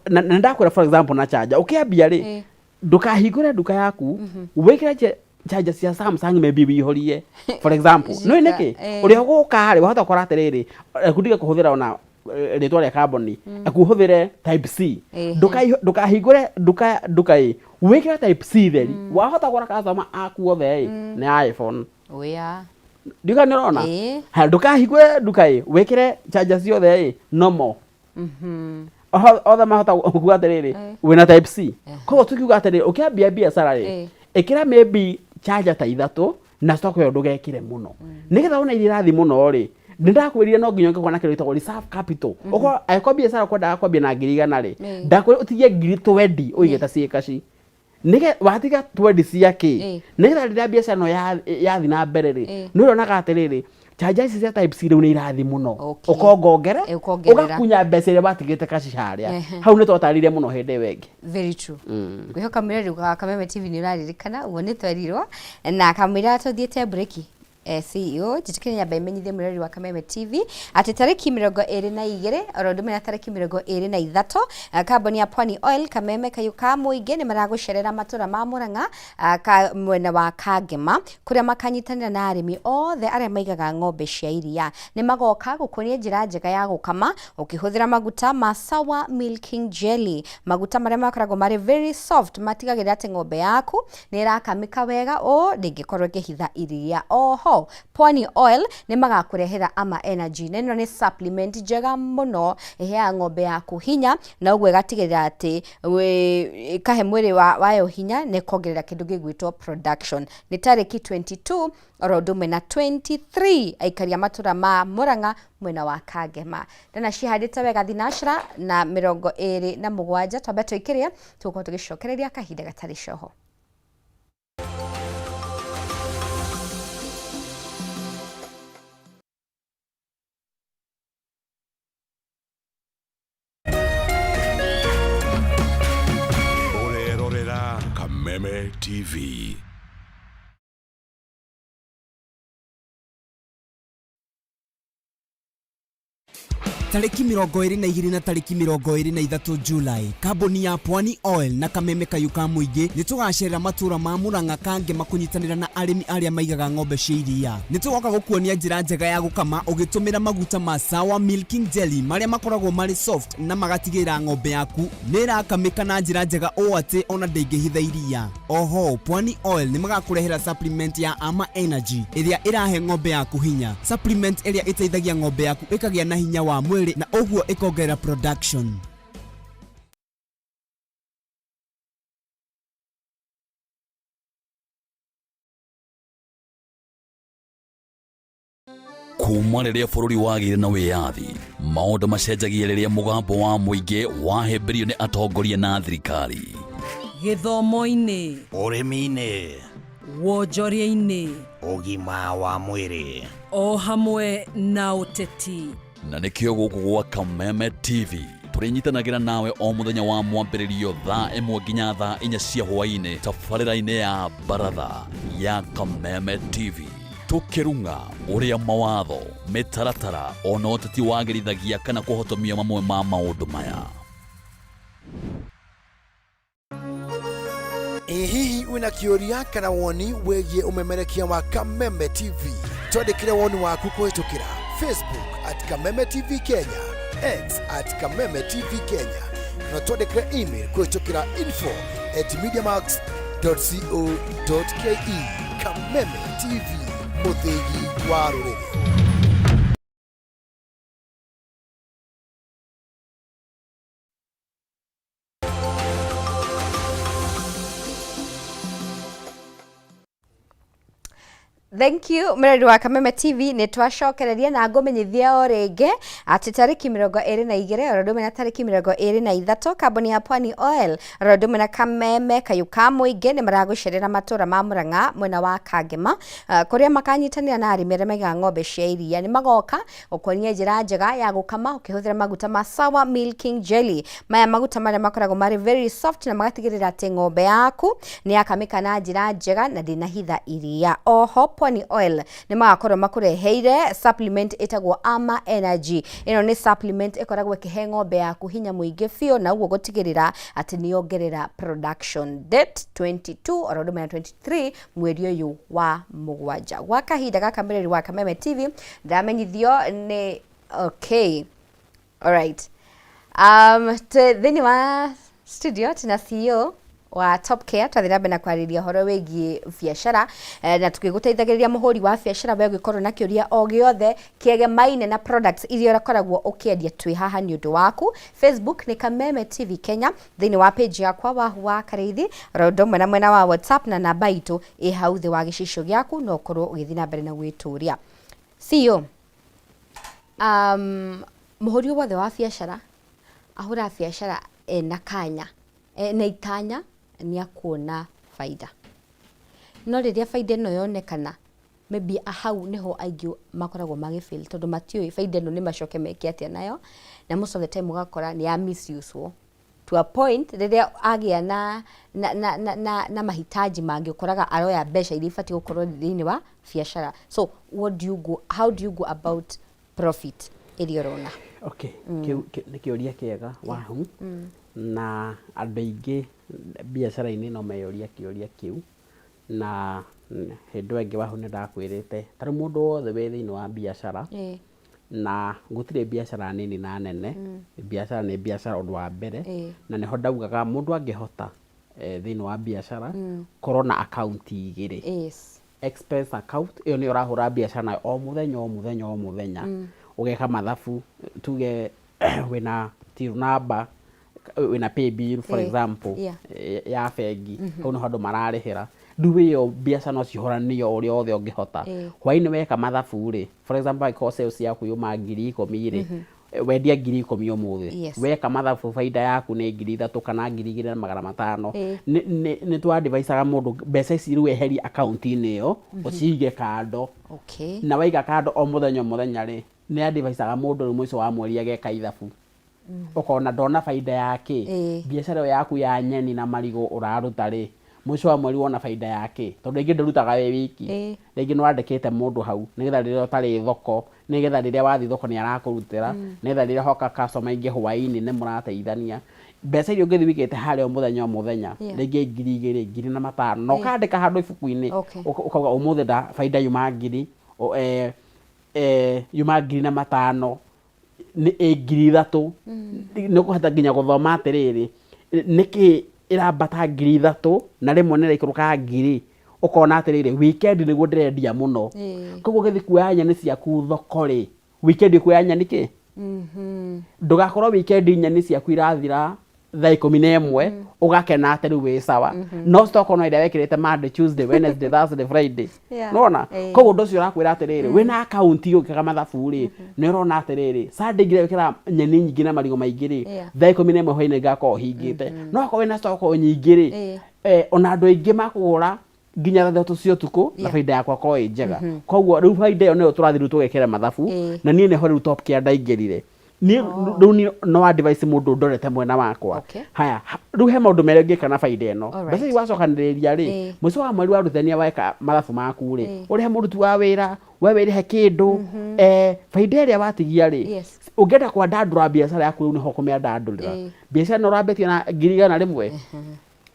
Na ndakwĩra for example na charger, ũkĩambia rĩ, ndũkahingũre nduka yaku wĩkĩre charger cia Samsung, maybe wĩihũrie, for example. Nĩ nĩkĩ? Ũrĩa ũgũka rĩ, wahota gũkora atĩrĩrĩ, reku ndige kũhũthĩra ona Rĩtwa rĩa kambuni akuhũthĩre Type C. Ndũkahingũre nduka nduka ĩ wĩkĩre Type C theri. Wahota gũra customer aku othe ĩ nĩ iPhone. Oya. Ndiuga nĩ ũrona. Ha, ndũkahingũre nduka ĩ wĩkĩre charger ciothe ĩ normal. Othe mahota kuga atĩrĩrĩ, wĩna Type C. Koguo tukiuga atĩrĩrĩ, ũkĩambia biacara rĩ, ĩkĩra maybe charger ta ithatũ na stock ĩyo ndũgekĩre mũno, nĩgetha wona iria irathiĩ mũno rĩ, nĩ ndakwĩrire no nginya ũngĩkorwo na kĩndũ gĩtagwo reserve capital. Ũkorwo angĩkorwo biacara ũkwendaga kwambia na 100,000 rĩ, ndakwĩra ũtigie 20,000 ũigĩte ciĩ kaci. Nĩge watiga twendi cia kĩ, nĩgetha rĩrĩa biacara ĩno yathiĩ na mbere rĩ, nĩ ũrĩonaga atĩrĩrĩ, charger ici cia Type C rĩu nĩ irathiĩ mũno. Ũkongongere Ũkongerera. Ũgakunya mbeca iria watigĩte kaci harĩa. Hau nĩ twatarire mũno hĩndĩ ĩyo ĩngĩ. Very true. Ngwĩhoka mwĩrori wa Kameme TV nĩ ũraririkana ũguo nĩ twerirwo na kamũira tũthiĩte breki. CEO, njĩtĩkĩre nyambe imenyithie mwĩrori wa Kameme TV atĩ tarĩki 22 oro ũndũ ũmwe na tarĩki 23, kambuni ya Pwani Oil, Kameme Kayũ ka Mũingĩ nĩ maragũcerera matũra ma Mũrang'a, ka mwena wa Kangema, kũrĩa makanyitanĩra na arĩmi othe arĩa maigaga ng'ombe cia iria. Nĩ magoka gũkuonia njĩra njega ya gũkama ũkĩhũthĩra maguta ma Sawa Milking Jelly, maguta marĩa makoragwo marĩ very soft, matigagĩrĩra atĩ ng'ombe yaku nĩ ĩrakamĩka wega ũũ ndĩngĩkorwo ĩkĩhitha iria. Oho Pwani Oil nĩ magakũrehera Ama Energy, na ĩno nĩ supplement njega mũno, ĩheaga ng'ombe yaku hinya na ũguo ĩgatigĩrĩra atĩ ĩkahe mwĩrĩ wayo hinya na ĩkongerera kĩndũ gĩgwĩtwo production. Nĩ tarĩki 22 oro ũndũ ũmwe na 23, aikari a matũra ma Mũrang'a mwena wa Kangema. Ndona cihandĩte wega thinacra na 27. Twambe tũikĩrĩe, tũgũkorwo tũgĩcokereria kahinda gatarĩ coho. Ũrerorera Kameme TV. Tarĩki 22 na tarĩki 23 Julai, kambuni ya Pwani Oil na Kameme Kayũ ka Mũingĩ nĩ tũgacerera matũra ma Mũrang'a, Kangema, kũnyitanĩra na arĩmi arĩa maigaga ng'ombe cia iria. Nĩ tũgoka gũkuonia njĩra njega ya gũkama ũgĩtũmĩra maguta ma Sawa Milking Jelly, marĩa makoragwo marĩ soft na magatigĩrĩra ng'ombe yaku nĩ ĩrakamĩka na njĩra njega ũũ atĩ ona ndĩngĩhitha iria. Oho Pwani Oil nĩ magakũrehera supplement ya Ama Energy, ĩrĩa ĩrahe ng'ombe yaku hinya, supplement ĩrĩa ĩteithagia ng'ombe yaku ĩkagĩa na hinya wa mwĩrĩ na ũguo ĩkongerera production. Kuma rĩrĩa bũrũri wagĩire na wĩyathi, maũndũ macenjagia rĩrĩa mũgambo wa mũingĩ wahĩmbĩrio nĩ atongoria na thirikari. Gĩthomo-inĩ, ũrĩmi-inĩ, wonjoria-inĩ, ũgima wa mwĩrĩ, o hamwe na ũteti. Na nĩkĩo gũkũ gwa Kameme TV tũrĩnyitanagĩra nawe o mũthenya wa mwambĩrĩrio thaa 1 nginya thaa 4 cia hwaĩ-inĩ tabarĩra-inĩ ya Baratha ya Kameme TV, tũkĩrung'a ũrĩa mawatho, mĩtaratara ona ũteti wagĩrithagia kana kũhotomia mamwe ma maũndũ maya. Ĩ hihi wĩna kĩũria kana woni wĩgiĩ ũmemerekia wa Kameme TV? Twandĩkĩre woni waku kũhĩtũkĩra Facebook @KamemeTV Kenya, X @KamemeTV Kenya, na twandĩkĩre email kũhĩtũkĩra info@mediamax.co.ke. Kameme TV, mũthĩgi wa rũrĩrĩ. Thank you, mwĩrori wa Kameme TV. Nĩ twacokereria na ngũmenyithia o rĩngĩ atĩ tarĩki 22 oro ũndũ ũmwe na tarĩki 23, kambuni ya Pwani Oil oro ũndũ ũmwe na Kameme Kayũ ka Mũingĩ nĩ maragũcerera matũra ma Mũrang'a mwena wa Kangema, kũrĩa makanyitanĩra na arĩmi arĩa maigaga ng'ombe cia iria. Nĩ magoka gũkuonia njĩra njega ya gũkama ũkĩhũthĩra maguta ma Sawa Milking Jelly, maya maguta marĩa makoragwo marĩ very soft na magatigĩrĩra atĩ ng'ombe yaku nĩ yakamĩka na njĩra njega na ndĩnahitha iria. Oho Pwani Oil nĩ magakorwo makũreheire supplement ĩtagwo Ama Energy. Ĩno nĩ supplement ĩkoragwo ĩkĩhe ng'ombe yaku hinya mũingĩ biũ na ũguo gũtigĩrĩra atĩ nĩ yongerera production. Date 22 oro ũndũ ũmwe na 23 mweri ũyũ wa mũgwanja. Gwa kahinda gaka, mwĩrori wa Kameme TV, ndamenyithio nĩ okay. Alright. Thĩinĩ wa studio tũna CEO wa Top Care, twathiĩ na mbere na kwarĩrĩria ũhoro wĩgiĩ biacara, na tũgĩgũteithagĩrĩria mũhũri wa biacara we ũngĩkorwo na kĩũria o gĩothe kĩegemaine na products iria ũkoragwo ũkĩendia, twĩ haha nĩ ũndũ waku. Facebook nĩ Kameme TV Kenya, thĩinĩ wa page yakwa Wahu wa Karĩithi, oro ũndũ ũmwe na mwena wa WhatsApp, na namba itũ ĩ hau thĩ wa gĩcicio gĩaku, no ũkorwo ũgĩthiĩ na mbere na gwĩtũria. CEO, mũhũri wothe wa biacara ahũraga biacara ena kanya, ena itanya nĩ akuona baida, no rĩrĩa baida ĩno yonekana, maybe hau nĩho aingĩ makoragwo magĩfail, tondũ matiũĩ baida ĩno nĩ macoke meke atĩa nayo, na most of the time ũgakora nĩ ya misuse to a point rĩrĩa agĩa na mahitaji mangĩ, ũkoraga aroya mbeca iria ibatiĩ gũkorwo thĩinĩ wa biacara. So what do you go how do you go about profit ĩrĩa ũrona? Okay, kĩu nĩ kĩũria kĩega, Wahu, na andũ aingĩ biacara-inĩ no meyũria kĩũria kĩu. Na hĩndĩ ĩyo ĩngĩ, Wahu, nĩ ndakwĩrĩte ta rĩu mũndũ wothe wĩ thĩinĩ wa biacara, na gũtirĩ biacara nini na nene, biacara nĩ biacara, ũndũ wa mbere. Na nĩho ndaugaga mũndũ angĩhota, thĩinĩ wa biacara korwo na akaunti igĩrĩ. Expense account ĩyo nĩyo ũrahũra biacara nayo o mũthenya, o mũthenya, o mũthenya, ũgeka mathabu, tuge wĩna till number, wĩna pay bill, for example, ya bengi, hau nĩho andũ mararĩhĩra. Rĩu ĩyo biacara no cihũranio ũrĩa wothe ũngĩhota. Hwainĩ weka mathabu rĩ, for example, angĩkorwo sales yaku yuma 10,000 rĩ, wendia 10,000 ũmũthĩ, weka mathabu baida yaku nĩ 3,000 kana 2,500. Nĩ twadvisaga mũndũ mbeca ici rĩu eherie akaunti-inĩ ĩyo, ũcige kando. Na waiga kando o mũthenya, o mũthenya rĩ, nĩ advisaga mũndũ rĩu mũico wa mweri ageka ithabu, ũkona ndona baida ya kĩ. Biacara ĩyo yaku ya nyeni na marigũ ũraruta rĩ, mũico wa mweri wona baida ya kĩ? Tondũ rĩngĩ ndũrutaga wĩ wiki. Rĩngĩ nĩ wandĩkĩte mũndũ hau nĩgetha rĩrĩa ũtarĩ thoko, nĩgetha rĩrĩa wathiĩ thoko nĩ arakũrutĩra, nĩgetha rĩrĩa hoka customer ingĩ hwaĩ-inĩ nĩ mũrateithania. Mbeca iria ũngĩthiĩ wĩigĩte harĩa o mũthenya, o mũthenya, rĩngĩ 2,000, 1,500, na ũkandĩka handũ ibuku-inĩ, ũkauga ũmũthĩ nda baida yuma ngiri yuma 1,500, nĩ ĩ 3,000. Nĩ ũkũhota nginya gũthoma atĩrĩrĩ, nĩkĩ ĩrambata 3,000 na rĩmwe nĩ ĩraikũrũka ngiri? Ũkona atĩrĩrĩ, weekend nĩguo ndĩrendia mũno. Koguo ũgĩthiĩ kuoya nyeni ciaku thoko rĩ, weekend ũkuoya nyeni kĩ? Ndũgakorwo weekend nyeni ciaku irathira thaa 11, ũgakena atĩ rĩu wĩ sawa, no stock no ĩrĩa wekĩrĩte Monday, Tuesday, Wednesday, Thursday, Friday. Nĩwona? Koguo ũndũ ũcio ũrakwĩra atĩrĩrĩ, wĩna akaunti ũgĩkaga mathabu rĩ, nĩ ũrona atĩrĩrĩ, Sunday ngĩrekĩra nyeni nyingĩ na marigũ maingĩ rĩ, thaa 11 hwainĩ ngakorwo hingĩte. No akorwo wĩna stock nyingĩ rĩ, ona andũ aingĩ makũgũra nginya thaa 3 cia ũtukũ na baida yakwa korwo ĩ njega. Koguo rĩu baida ĩyo nĩyo tũrathiĩ rĩu tũgekĩra mathabu. Na niĩ nĩho rĩu Top Care ndaingĩrire. Niĩ rĩu niĩ no advice mũndũ ndorete mwena wakwa. Haya, rĩu he maũndũ merĩ ũngĩka na baida ĩno. Mbeca ici wacokanĩrĩria rĩ, mũico wa mweri warutithania weka mathabu maku rĩ, ũrĩhe mũruti wa wĩra, we wĩrĩhe kĩndũ, baida ĩrĩa watigia rĩ, ũngĩenda kwandandũra biacara yaku, rĩu nĩho ũkũmĩandandũrĩra. Biacara ĩno ũrambĩtie na 100,000,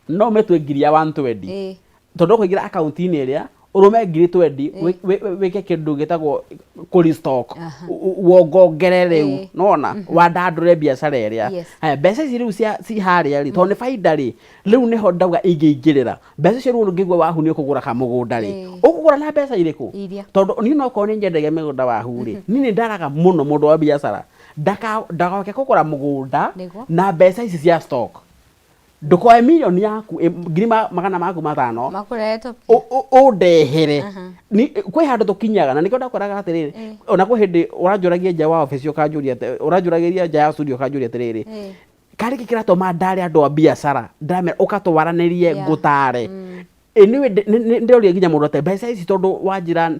no ũmĩtue ngiri ya 120, tondũ ũkũingĩra akaunti-inĩ ĩrĩa ũrũme 20,000, wĩke kĩndũ gĩtagwo kũ restock, wongongerere rĩu. Nĩwona wandandũre biacara ĩrĩa. Haya, mbeca ici rĩu cia ci harĩa rĩ, tondũ nĩ baida rĩ, rĩu nĩho ndauga ingĩingĩrĩra mbeca icio. Rĩu ũngĩigua, Wahu, nĩ ũkũgũra kamũgũnda rĩ, ũkũgũra na mbeca irĩkũ? Iria. Tondũ niĩ no korwo nĩ nyendagia mĩgũnda, Wahu, rĩ, niĩ nĩ ndaraga mũno mũndũ wa biacara ndagoke kũgũra mũgũnda na mbeca ici cia stock. Ndũkoe mirioni yaku, ngiri magana maku matano Makũrehe Top ũndehere. Kwĩ handũ tũkinyaga na nĩkĩo ndakwĩraga atĩrĩrĩ, ona kwĩ hĩndĩ ũranjũragia nja wa obici ũkanjũria ũranjũragĩria nja ya studio ũkanjũria atĩrĩrĩ, karĩ kĩ kĩratũma ndare andũ a biacara, ndamera ũkatwaranĩrie, ngũtare. Anyway, ndĩroria nginya mũndũ atĩ mbeca ici, tondũ wanjĩra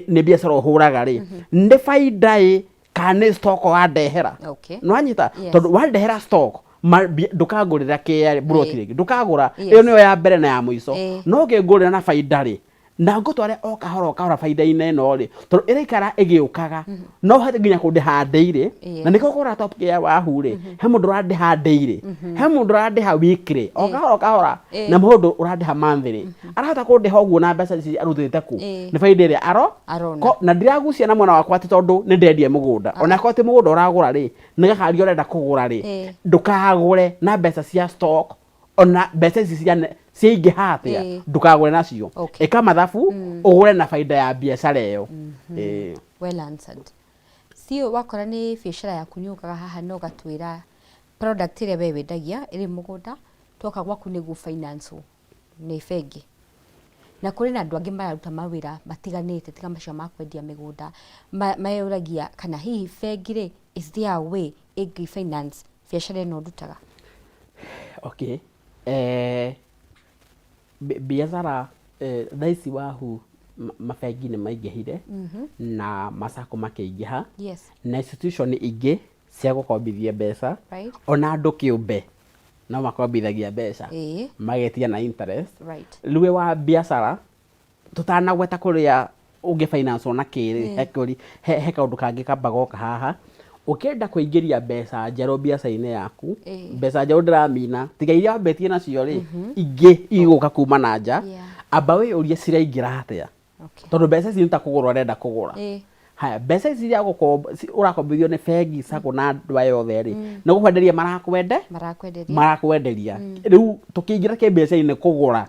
nĩ biacara ũhũraga rĩ, nĩ baida ĩ kana nĩ stock wandehera? Nĩwanyita? Yes. Tondũ wandehera stock, ndũkangũrĩra kĩa mburoti rĩngĩ, ndũkagũra. Ĩyo nĩyo ya mbere na ya mũico. No ũngĩngũrĩra na baida rĩ, Na ngũtware o kahora o kahora baida-inĩ ĩno rĩ, tondũ ĩraikara ĩgĩũkaga, no ũhote nginya kũndĩha daily. Na nĩkĩo ũkũgũra Top Care Wahu rĩ, he mũndũ ũrandĩha daily, he mũndũ ũrandĩha weekly, o kahora o kahora, na mũndũ ũrandĩha monthly. Arahota kũndĩha ũguo na mbeca ici arutĩte kũ? Nĩ baida ĩrĩa aro Arona. Na ndiragucia na mwena wakwa atĩ tondũ nĩ ndendia mũgũnda. Ona akorwo ti mũgũnda ũragũra rĩ, nĩ gakari ũrenda kũgũra rĩ, ndũkagũre na mbeca cia stock. Ona mbeca ici ciaingĩha atĩa, ndũkagũre nacio. Ĩka mathabu, ũgũre na baida ya biacara ĩyo. Well answered. Sio wakora nĩ biacara yaku, nĩ ũkaga haha na ũgatwĩra product ĩrĩa we wendagia ĩrĩ mũgũnda, twoka gwaku nĩguo finance nĩ bengi. Na kũrĩ na andũ angĩ mararuta mawĩra matiganĩte tiga macio ma kwendia mĩgũnda, meyũragia kana hihi bengi rĩ, is there a way ĩngĩ finance biacara ĩno ndutaga? Okay. Biacara thaa ici Wahu, mabengi nĩ maingĩhire na macako makĩingĩha na institution ingĩ cia gũkombithia mbeca, ona andũ kĩũmbe no makombithagia mbeca magetia na interest. Rĩu wĩ wa biacara, tũtanagweta kũrĩa ũngĩ finance na kĩrĩ, he kĩũri, he kaũndũ kangĩ kamba goka haha. Ũkĩenda kũingĩria mbeca njerũ biacara-inĩ yaku, mbeca njerũ ndĩramina tiga iria wambĩtie nacio rĩ, ingĩ igũka kuma na nja, amba wĩyũrie ciraingĩra atĩa, tondũ mbeca ici nĩ ta kũgũra ũrenda kũgũra. Haya, mbeca ici cia ũrakombithio nĩ bengi, sacco na andũ aya othe rĩ, nĩ gũkwenderia marakwende Marakwenderia. Marakwenderia. Rĩu tũkĩingĩra kĩmbeca-inĩ kũgũra,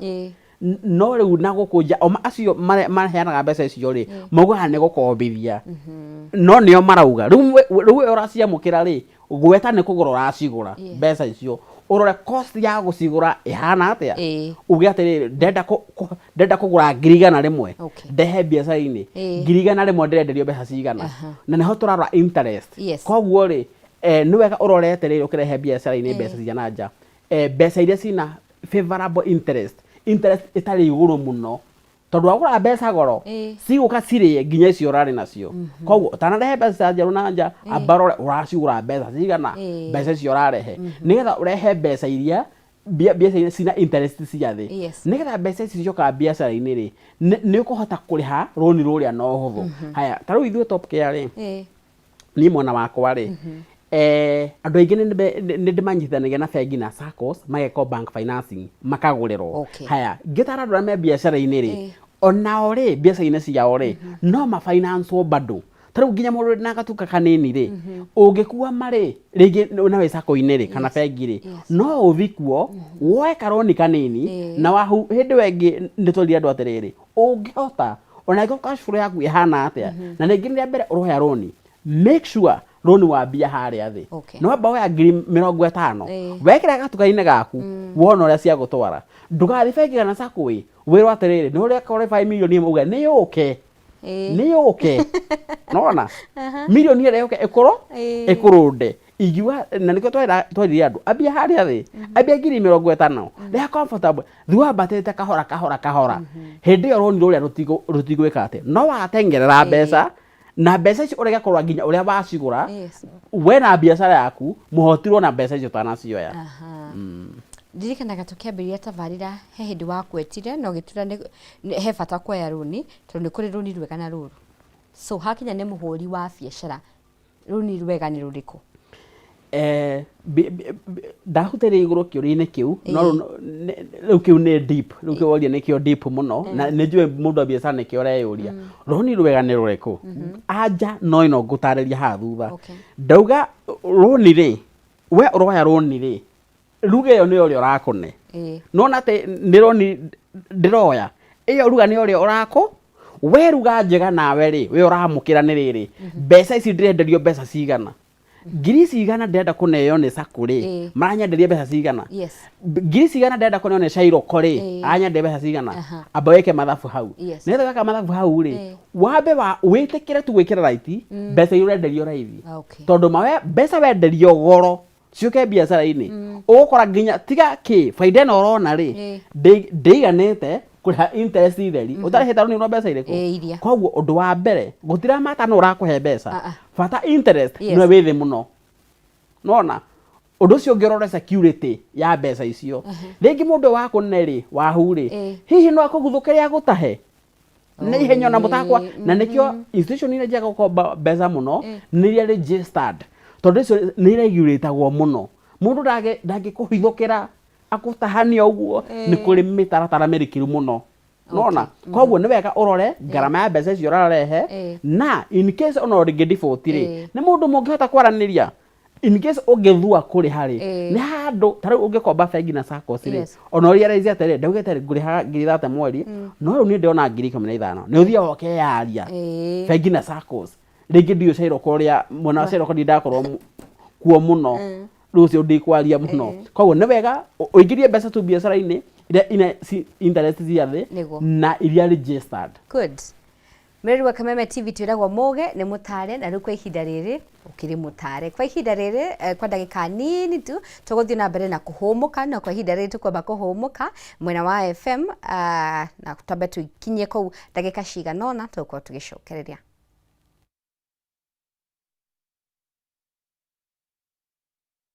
no rĩu na gũkũ nja o acio maheanaga mbeca icio rĩ, maugaga nĩ gũkombithia, no nĩo marauga. Rĩu we ũraciamũkĩra rĩ, gweta nĩ kũgũra ũracigũra. Mbeca icio ũrore cost ya gũcigũra ĩhana atĩa. Uge atĩrĩrĩ, ndenda kũgũra 100,000 ndehe biacara-inĩ, 100,000 ndĩrenderio mbeca cigana? Na nĩho tũrarora interest. Koguo rĩ, nĩ wega ũrorete rĩrĩ ũkĩrehe biacara-inĩ mbeca cia na nja, mbeca iria cina favorable interest, interest ĩtarĩ igũrũ mũno, tondũ wagũra mbeca goro, cigũka cirĩe nginya icio ũrarĩ nacio. Koguo ũtanarehe mbeca njerũ na nja, amba ũrore ũracigũra mbeca cigana, mbeca icio ũrarehe, nĩgetha ũrehe mbeca iria mbeca iria cina interest cia thĩ, nĩgetha mbeca ici cioka biacara-inĩ rĩ, nĩ ũkũhota kũrĩha rũni rũrĩa na ũhũthũ. Haya, ta rĩu ithuĩ Top Care rĩ, niĩ mwena wakwa rĩ, andũ aingĩ nĩ ndĩmanyitithanagia na bengi na saccos, magekwo bank financing, makagũrĩrwo. Haya, ngĩtara andũ arĩa me biacara-inĩ rĩ, onao rĩ, biacara-inĩ ciao rĩ, no mafinancewo bado. Ta rĩu nginya mũndũ wĩna gatuka kanini rĩ, ũngĩkwama rĩ, rĩngĩ na wĩ sacco-inĩ rĩ, kana bengi rĩ, no ũthi kuo woe karoni kanini. Na Wahu, hĩndĩ ĩyo ĩngĩ nĩ twerire andũ atĩrĩrĩ, ũngĩhota, ona angĩkorwo cash flow yaku ĩhana atĩa, na rĩngĩ nĩ rĩa mbere ũroya rũni, make sure rũni wambia harĩa thĩ. Nĩ wamba woya 50,000, wekĩra gatuka-inĩ gaku, wona ũrĩa cia gũtwara. Ndũgathiĩ bengi kana sacco ĩ wĩrwo atĩrĩrĩ, nĩ ũrĩa qualify mirioni 1, uge nĩ yũke, nĩ yũke nona mirioni ĩrĩa yũke ĩkũrũ ĩkũrũnde. Ingiuga na nĩkĩo twerire andũ ambia harĩa thĩ, ambia 50,000, rĩa comfortable, thiĩ wambatĩte kahora kahora kahora. Hĩndĩ ĩyo rũni rũrĩa rũtigwĩka atĩ no watengerera mbeca, na mbeca icio ũrege kũrora nginya ũrĩa wacigũra. We na biacara yaku mũhotirwo na mbeca icio ũtanacioya. Ndirikanaga tũkĩambĩrĩria tabarĩra, he hĩndĩ wakwetire na ũgĩtura he bata kuoya rũni, tondũ nĩ kũrĩ rũni rwega na rũru. So hakinya nĩ mũhũri wa biacara, rũni rwega nĩ rũrĩkũ? Ndahutĩria igũrũ kĩũria-inĩ kĩu, no rĩu kĩu nĩ deep. Rĩu kĩu woria nĩkĩo deep mũno, na nĩ njũĩ mũndũ wa biacara nĩkĩo ũreyũria, rũni rwega nĩ rũrĩkũ? Anja no ĩno ngũtarĩria haha thutha. Ndauga rũni rĩ, we ũroya rũni rĩ, ruga ĩyo nĩ ũrĩa ũrakũne. Nona atĩ nĩ rũni ndĩroya, ĩyo ruga nĩ ũrĩa ũrakũ we ruga njega nawe rĩ, we ũramũkĩra nĩ rĩrĩ, mbeca ici ndĩrenderio mbeca cigana, ngiri cigana ndĩrenda kũneo nĩ sacco rĩ, maranyenderia mbeca cigana, ngiri cigana ndĩrenda kũneo nĩ cairoko rĩ, aranyenderia mbeca cigana. Amba wĩke mathabu hau. Nĩgetha weka mathabu hau rĩ, wambe wa wĩtĩkĩre tu gwĩkĩra raiti mbeca iria ũrenderio raithi, tondũ mawe mbeca wenderio goro ciũke biacara-inĩ, ũgũkora nginya tiga kĩ baida ĩno ũrona rĩ, ndĩiganĩte kũrĩha interest theri ũtarĩhĩte rũni rwa mbeca irĩkũ. Ĩĩ, iria. Koguo ũndũ wa mbere, gũtiramata nũ ũrakũhe mbeca, Ah, ah. bata interest nĩwe wĩ thĩ mũno. Nona ũndũ ũcio ũngĩ, ũrore security ya mbeca icio. Rĩngĩ mũndũ ũyũ wakũne rĩ, Wahu rĩ, hihi no akũguthũkĩre agũtahe. Na ihenya ona mũtakwa na nĩkĩo institution iria njega gũkomba mbeca mũno nĩ iria registered, tondũ icio nĩ iregulatagwo mũno. Mũndũ ndangĩkũhithũkĩra akũtahania ũguo. Nĩ kũrĩ mĩtaratara mĩrikĩru mũno nona. Koguo nĩ wega ũrore ngarama ya mbeca icio ũrarehe, na in case ona ũngĩ default rĩ, nĩ mũndũ mũngĩhota kwaranĩria in case ũngĩthua kũrĩha rĩ. Nĩ handũ ta rĩu ũngĩkomba bengi na SACCOS rĩ, ona ũrealize atĩrĩ, ndaugĩte ngũrĩhaga 30,000 mweri, no rĩu niĩ ndĩrona 15,000. Nĩ ũthiaga ũkeyaria bengi na SACCOS. Rĩngĩ ndiũ Cairoko, ũrĩa mwena wa Cairoko ndi ndakorwo kuo mũno, rĩu ũcio ndikwaria mũno. Koguo nĩ wega ũingĩrie mbeca tu biacara-inĩ iria ina interest cia thĩ na iria registered. Good. Mwĩrori wa Kameme TV, twĩragwo mũge nĩ mũtare, na rĩu kwa ihinda rĩrĩ ũkĩrĩ mũtare. Kwa ihinda rĩrĩ, kwa ndagĩka nini tu tũgũthiĩ na mbere na kũhũmũka, no kwa ihinda rĩrĩ tũkwamba kũhũmũka mwena wa FM, na twambe tũikinyie kũu ndagĩka cigana ũna, tũgũkorwo tũgĩcokereria.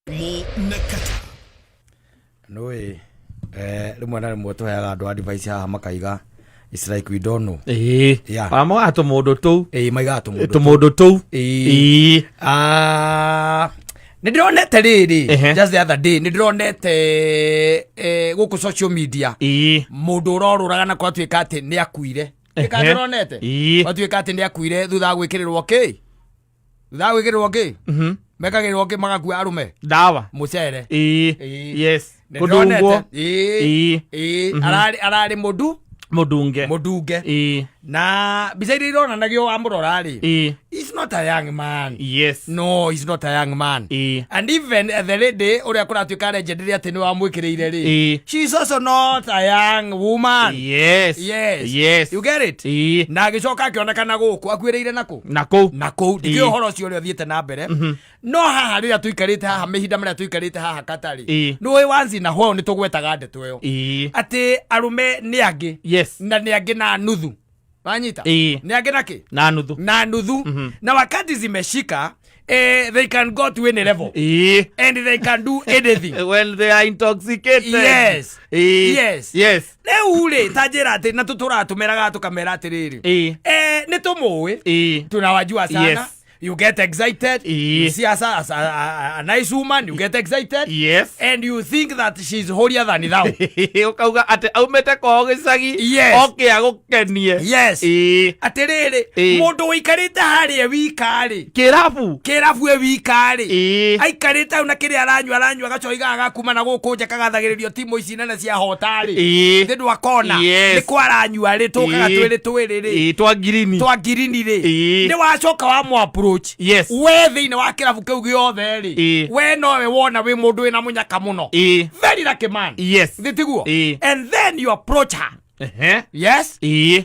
Mo na kata. Nũĩ rĩmwe na rĩmwe tũheaga andũ advice haha makaiga it's like we don't know. Ĩĩ. Mamogaga tũmũndũ tũu. Ĩĩ, maigaga tũmũndũ. Tũmũndũ tũu. Ĩĩ. Ĩĩ. Ah, nĩ ndĩronete rĩrĩ, just the other day nĩ ndĩronete gũkũ social media mũndũ ũrorũraga na kwatuĩka atĩ nĩ akuire. Nĩ ndĩronete kwatuĩka atĩ nĩ akuire thutha wa gwĩkĩrĩrwo kĩ, thutha wa gwĩkĩrĩrwo kĩ, mekagĩrĩrwo kĩ magakua arũme? Ndawa. Mũcere. Ĩĩ. Ĩĩ. Yes. Nĩ Kũndungwo. ndĩronete. Ĩĩ. Ĩĩ. Ĩĩ. Ararĩ mũndu Mũndunge. Mũndunge. Ĩĩ. Na mbica iria ironanagio wamũrora rĩ, Ĩĩ. he's not a young man. Yes. No, he's not a young man. Ĩĩ. And even the lady ũrĩa kũratuĩka legendary atĩ nĩ wamwĩkĩrĩire rĩ, Ĩĩ. she's also not a young woman. Yes. Yes. Yes. You get it? Ĩĩ. Na agĩcoka akĩonekana gũkũ akuĩrĩire nakũ? Na kũu. Na kũu. Ndikĩũĩ Ĩĩ. ũhoro ũcio ũrĩa ũthiĩte na mbere, no haha rĩrĩa tũikarĩte haha, mahinda marĩa tũikarĩte haha katarĩ, nĩũĩ once in a while nĩ tũgwetaga ndeto ĩyo atĩ arũme nĩ angĩ, na nĩ angĩ na nuthu, wanyita? Ĩĩ. Nĩ angĩ na kĩ? Na nuthu. Na nuthu. Na wakati zimeshika, they can go to any level and they can do anything when they are intoxicated. Yes. Ĩĩ. Yes. Yes. Rĩu rĩ, ta njĩra atĩ na tũtũratũmeraga tũkamera atĩrĩrĩ, nĩ tũmũĩ, tunawajua sana. You get excited. You see as a nice woman, you get excited. And you think that she's holier than thou. Ũkauga atĩ aumĩte kwao gĩcagi, oke agũkenie. Yes. Atĩrĩrĩ, mũndũ ũikarĩte harĩa wika-rĩ, kĩrabu, kĩrabu e wika-rĩ, aikarĩte hau na kĩrĩa aranyua, aranyua gacohi gaka gakuma na gũkũ nja kagathagĩrĩrio timu ici nene ciahota-rĩ, thĩ ndwakona nĩ kwaranyua rĩ, tũkaga twĩrĩ twĩrĩ rĩ. Ĩĩ, twa ngirini. Twa ngirini rĩ. Nĩ wacoka wa mũ approach. We thĩinĩ wa kĩrabu kĩu gĩothe rĩ, we nowe wona wĩ mũndũ wĩna mũnyaka mũno. Very lucky man. Thĩ tiguo? And then you approach her. Yes.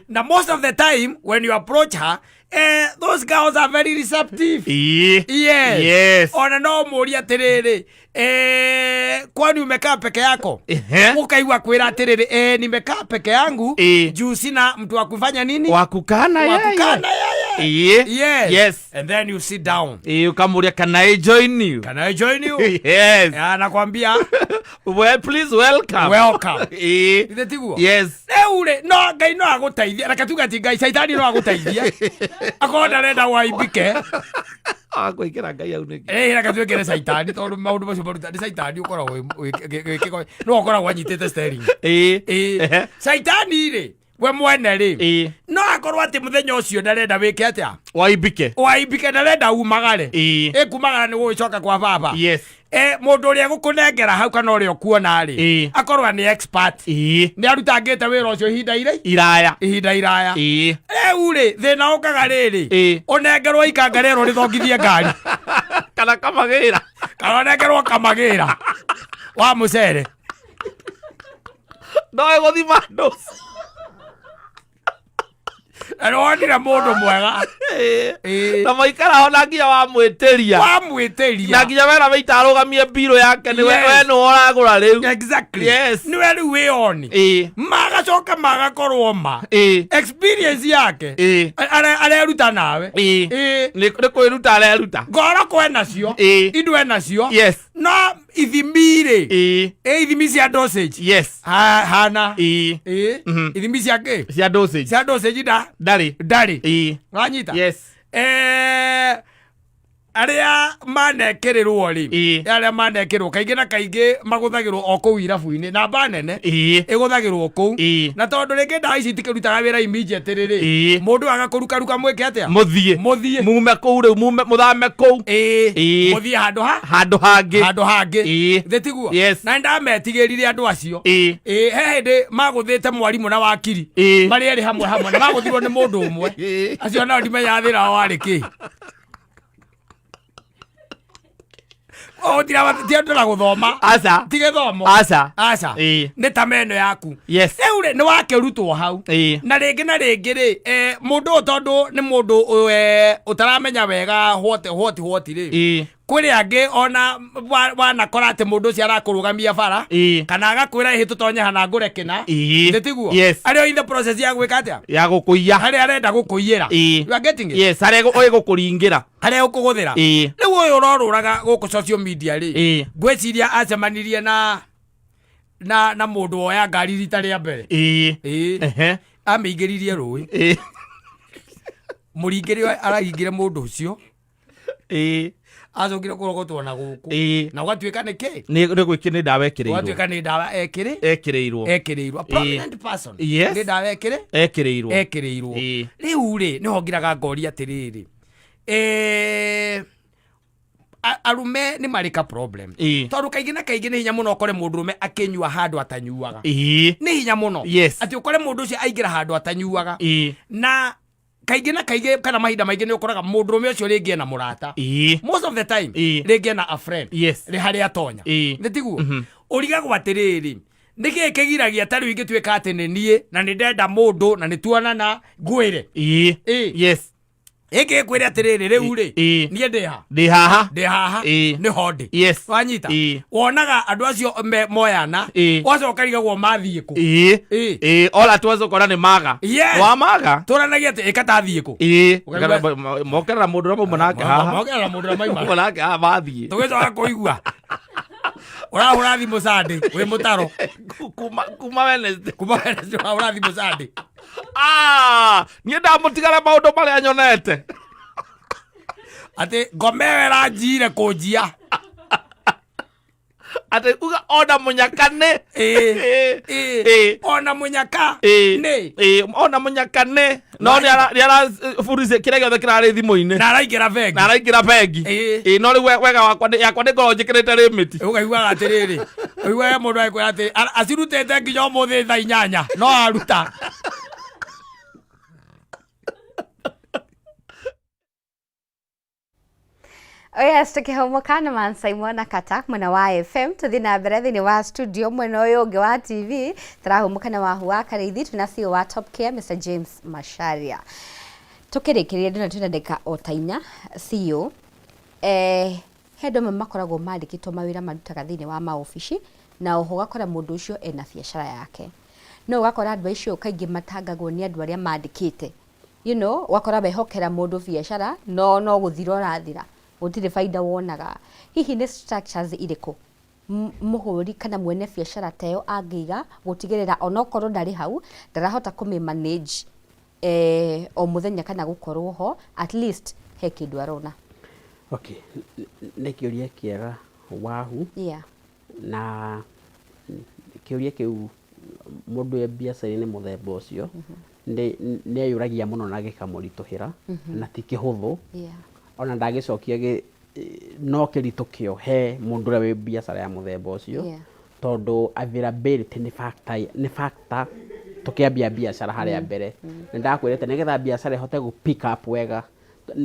Na most of the time when you approach her, those girls are very receptive. Yes. Ona no mũrie atĩrĩrĩ, kwani umekaa peke yako? Ukaigua kwĩra atĩrĩrĩ, nimekaa peke yangu juu sina mtu wa kufanya nini? Wa kukaa na Wa yeye. kukaa na yeye. Ĩĩ. Yes. And then you sit down. Ĩĩ, ũkamũria, "Can I join you?" "Can I join you?" Yes. Anakwambia, "Well, please welcome." "Welcome." Ĩĩ. Ithe tiguo? Yes. Rĩu rĩ, no Ngai no agũteithie, reke tuge ti Ngai, caitani no agũteithie akorwo ndarenda waimbike. Akwĩkĩra Ngai au nĩkĩ? Ĩĩ, reke twĩkĩre caitani tondũ maũndũ macio maruta nĩ caitani ũkoragwo wĩ- nĩwe ũkoragwo anyitĩte steering. Ĩĩ. Ĩĩ, caitani rĩ, we mwene rĩ, no akorwo atĩ mũthenya ũcio ndarenda wĩke atĩa? Waimbike. Waimbike, ndarenda umagare. Ĩĩ. Ĩkumagara nĩ gũgĩcoka kwa baba. Yes. Mũndũ ũrĩa gũkũnengera hau kana ũrĩa ũkuona rĩ, akorwo nĩ expert, nĩ arutangĩte wĩra ũcio ihinda ire iraya. Ihinda iraya. Rĩu rĩ, thĩna ũkaga rĩrĩ, ũnengerwo ikanga rĩrũ rĩthongithie ngari kana kamagĩra. Kana ũnengerwo kamagĩra wa mũcere. No ĩgũthima andũ. Na nĩwonire mũndũ mwega. Na maikara ona nginya wamwĩtĩria. Wamwĩtĩria. Na nginya wera wĩita arũgamie mbirũ yake nĩ Yes. we nĩwe ũragũra rĩu. Exactly. Yes. Nĩwe rĩu wĩ oni. Magacoka magakorwo ma experience yake areruta nawe. Nĩ kwĩruta areruta. Ngoro kwenacio, indo enacio. Yes. No. Ithimi rĩ, Ĩĩ. Ĩ ithimi cia dosage. Yes. Hana. Ĩĩ. Ĩ ithimi cia kĩ? Cia dosage. Cia dosage nda Ndarĩ. Ndarĩ. Ĩĩ. Wanyita? Yes. Arĩa manekĩrĩrwo rĩ, Ĩĩ. arĩa manekĩrwo kaingĩ na kaingĩ magũthagĩrwo o kũu irabu-inĩ, namba nene ĩgũthagĩrwo kũu. Ĩĩ. Na tondũ rĩngĩ ndawa ici itikĩrutaga wĩra immediately rĩ, Ĩĩ. mũndũ agakũrukaruka mwĩke atĩa? Mũthiĩ. Mũthiĩ. Mume kũu rĩu, mume mũthame kũu. Ĩĩ. Ĩĩ. Mũthiĩ handũ ha handũ hangĩ. Handũ hangĩ. Ĩĩ. Thĩ tiguo? Yes. Na nĩndametigĩrire andũ acio. Ĩĩ. Ĩĩ, he hĩndĩ magũthĩte mwarimũ na wakiri. Ĩĩ. Marĩ erĩ hamwe hamwe na magũthirwo nĩ mũndũ ũmwe. Ĩĩ. Acio nao ndimenyaga thĩna wao warĩ kĩ. Gũtira gũthoma. Aca. Ti gĩthomo. Aca. Aca. Ĩĩ. Nĩ ta meno yaku. Yes. Rĩu rĩ, nĩ wakĩrutwo hau. Ĩĩ. Na rĩngĩ na rĩngĩ rĩ, mũndũ ũyũ tondũ nĩ mũndũ ũtaramenya wega what what what rĩ. Ĩĩ. Kwĩrĩ angĩ ona wanakora atĩ mũndũ ũcio arakũrũgamia bara. Ĩĩ. Kana agakwĩra ĩhĩ tũtonye hana ngũre kĩna. Ĩĩ. Thĩ tiguo? Yes. Arĩ o in the process ya gwĩka atĩa? Ya gũkũiya. Harĩa arenda gũkũiyĩra. Ĩĩ. You are getting it? Yes, harĩa ĩgũkũringĩra. Harĩa ũkũgũthĩra. Ĩĩ. Rĩu ũyũ ũrorũraga gũkũ social media rĩ. Ĩĩ. Ngwĩciria acemanirie na mũndũ woya ngari rita rĩa mbere. Ĩĩ. Ĩĩ. Ehe. Amĩingĩririe rũĩ. Ĩĩ. Mũringĩri araringire mũndũ ũcio. Ĩĩ. Acokire kũrogotwo na gũkũ. Ĩĩ. Na ũgatuĩka nĩ kĩ? Nĩ gwĩkĩ nĩ ndawa ekĩrĩirwo. Ũgatuĩka nĩ ndawa ekĩrĩ? Ekĩrĩirwo. Ekĩrĩirwo. A prominent person. Yes. Nĩ ndawa ekĩrĩ? Ekĩrĩirwo. Ekĩrĩirwo. Ĩĩ. Rĩu rĩ, nĩho ngiraga ngoria atĩrĩrĩ. Arume nĩ marĩ ka problem. Ĩĩ. Tondũ kaingĩ na kaingĩ nĩ hinya mũno ũkore mũndũrũme akĩnyua handũ atanyuaga. Ĩĩ. Nĩ hinya mũno. Yes. Atĩ ũkore mũndũ ũcio aingĩra handũ atanyuaga. Ĩĩ. Na kaingĩ na kaingĩ kana mahinda maingĩ nĩ ũkoraga mũndũrũme ũcio rĩngĩ ena mũrata. Ĩĩ. Most of the time Ĩĩ. rĩngĩ ena a friend. Yes. Rĩ harĩa atonya. Ĩĩ. Nĩ tiguo? Ũrigagwo atĩrĩrĩ, nĩkĩĩ kĩgiragia ta rĩu ingĩtuĩka atĩ nĩ niĩ na nĩ ndenda mũndũ na nĩ tuonana ngwĩre. Ĩĩ. Ĩĩ. Yes. Ĩngĩ ngwĩre atĩrĩrĩ, rĩu rĩ, Ĩĩ. niĩ ndĩ ha? Ndĩ haha. Ndĩ haha. Ĩĩ. Nĩho ndĩ. Yes. Wanyita? Ĩĩ. Wonaga andũ acio moyana, Ĩĩ. wacoka ũkarigagwo mathiĩ kũ? Ĩĩ. Ĩĩ. Ĩĩ, ora tuaca ũkona nĩ maga. Yes. Wa maga? Tũranagia atĩ ĩka ta thiĩ kũ? Ĩĩ. Ũkaigua- Mokerera mũndũ ũrĩa mauma nake haha. Mokerera mũndũ ũrĩa mauma. Mauma nake haha mathiĩ. Tũgĩcoka kũigua. Ũrahũra thimũ Sunday, wĩ mũtaro. Kuma Wednesday. Kuma Wednesday ũrahũra thimũ Sunday. Niĩ ndamũtigara maũndũ marĩa nyonete. Atĩ ngoma ĩyo ĩranjiire kũnjia. Atĩ uga ona mũnyaka nĩ. Ĩĩ. Ĩĩ. Ĩĩ. Ona mũnyaka Ĩĩ. nĩ. Ĩĩ, ona mũnyaka nĩ. No nĩ araburice kĩrĩa gĩothe kĩrarĩ thimũ-inĩ. Na araingĩra bengi. Na araingĩra bengi. Ĩĩ. Ĩĩ, no rĩu wega wakwa nĩ, yakwa nĩ ngoragwo njĩkĩrĩte limit. Ũkaiguaga atĩrĩrĩ, ũiguaga mũndũ agĩkwĩra atĩ, acirutĩte nginya ũmũthĩ thaa 8, no aruta. Oh yes, tukĩhũmũka na Man Simon na Kata mwena wa FM tũthiĩ na mbere thĩinĩ wa studio mwena ũyũ ũngĩ wa TV tũrahũmũka na Wahu wa Karĩithi twĩna CEO wa Top Care Mr James Macharia. Tũkĩrĩkĩrĩria ndĩna twĩna ndagĩka o ta inya CEO, he andũ amwe makoragwo mandĩkĩtwo mawĩra marutaga thĩinĩ wa maobici na oho ũgakora mũndũ ũcio ena biacara yake, no ũgakora andũ acio kaingĩ matangagwo nĩ andũ arĩa mandĩkĩte, you know, ũgakora wehokera mũndũ biacara no gũthira ũrathira, gũtirĩ baida wonaga. Hihi nĩ structures irĩkũ mũhũri kana mwene biacara ta ĩyo angĩiga gũtigĩrĩra onokorwo ndarĩ hau ndarahota kũmĩ manage o mũthenya kana gũkorwo ho at least he kĩndũ arona? Okay, nĩ kĩũria kĩega Wahu. Yeah. Na kĩũria kĩu mũndũ e biacara-inĩ mũthemba ũcio nĩ eyũragia mũno na gĩkamũritũhĩra na ti kĩhũthũ. Yeah. Ona ndagĩcokia no kĩritũ kĩo he mũndũ ũrĩa wĩ biacara ya mũthemba ũcio. Yeah. Tondũ availability nĩ factor, nĩ factor tũkĩambia biacara harĩa mbere. Nĩ ndakwĩrĩte nĩgetha biacara ĩhote gũ pick up wega,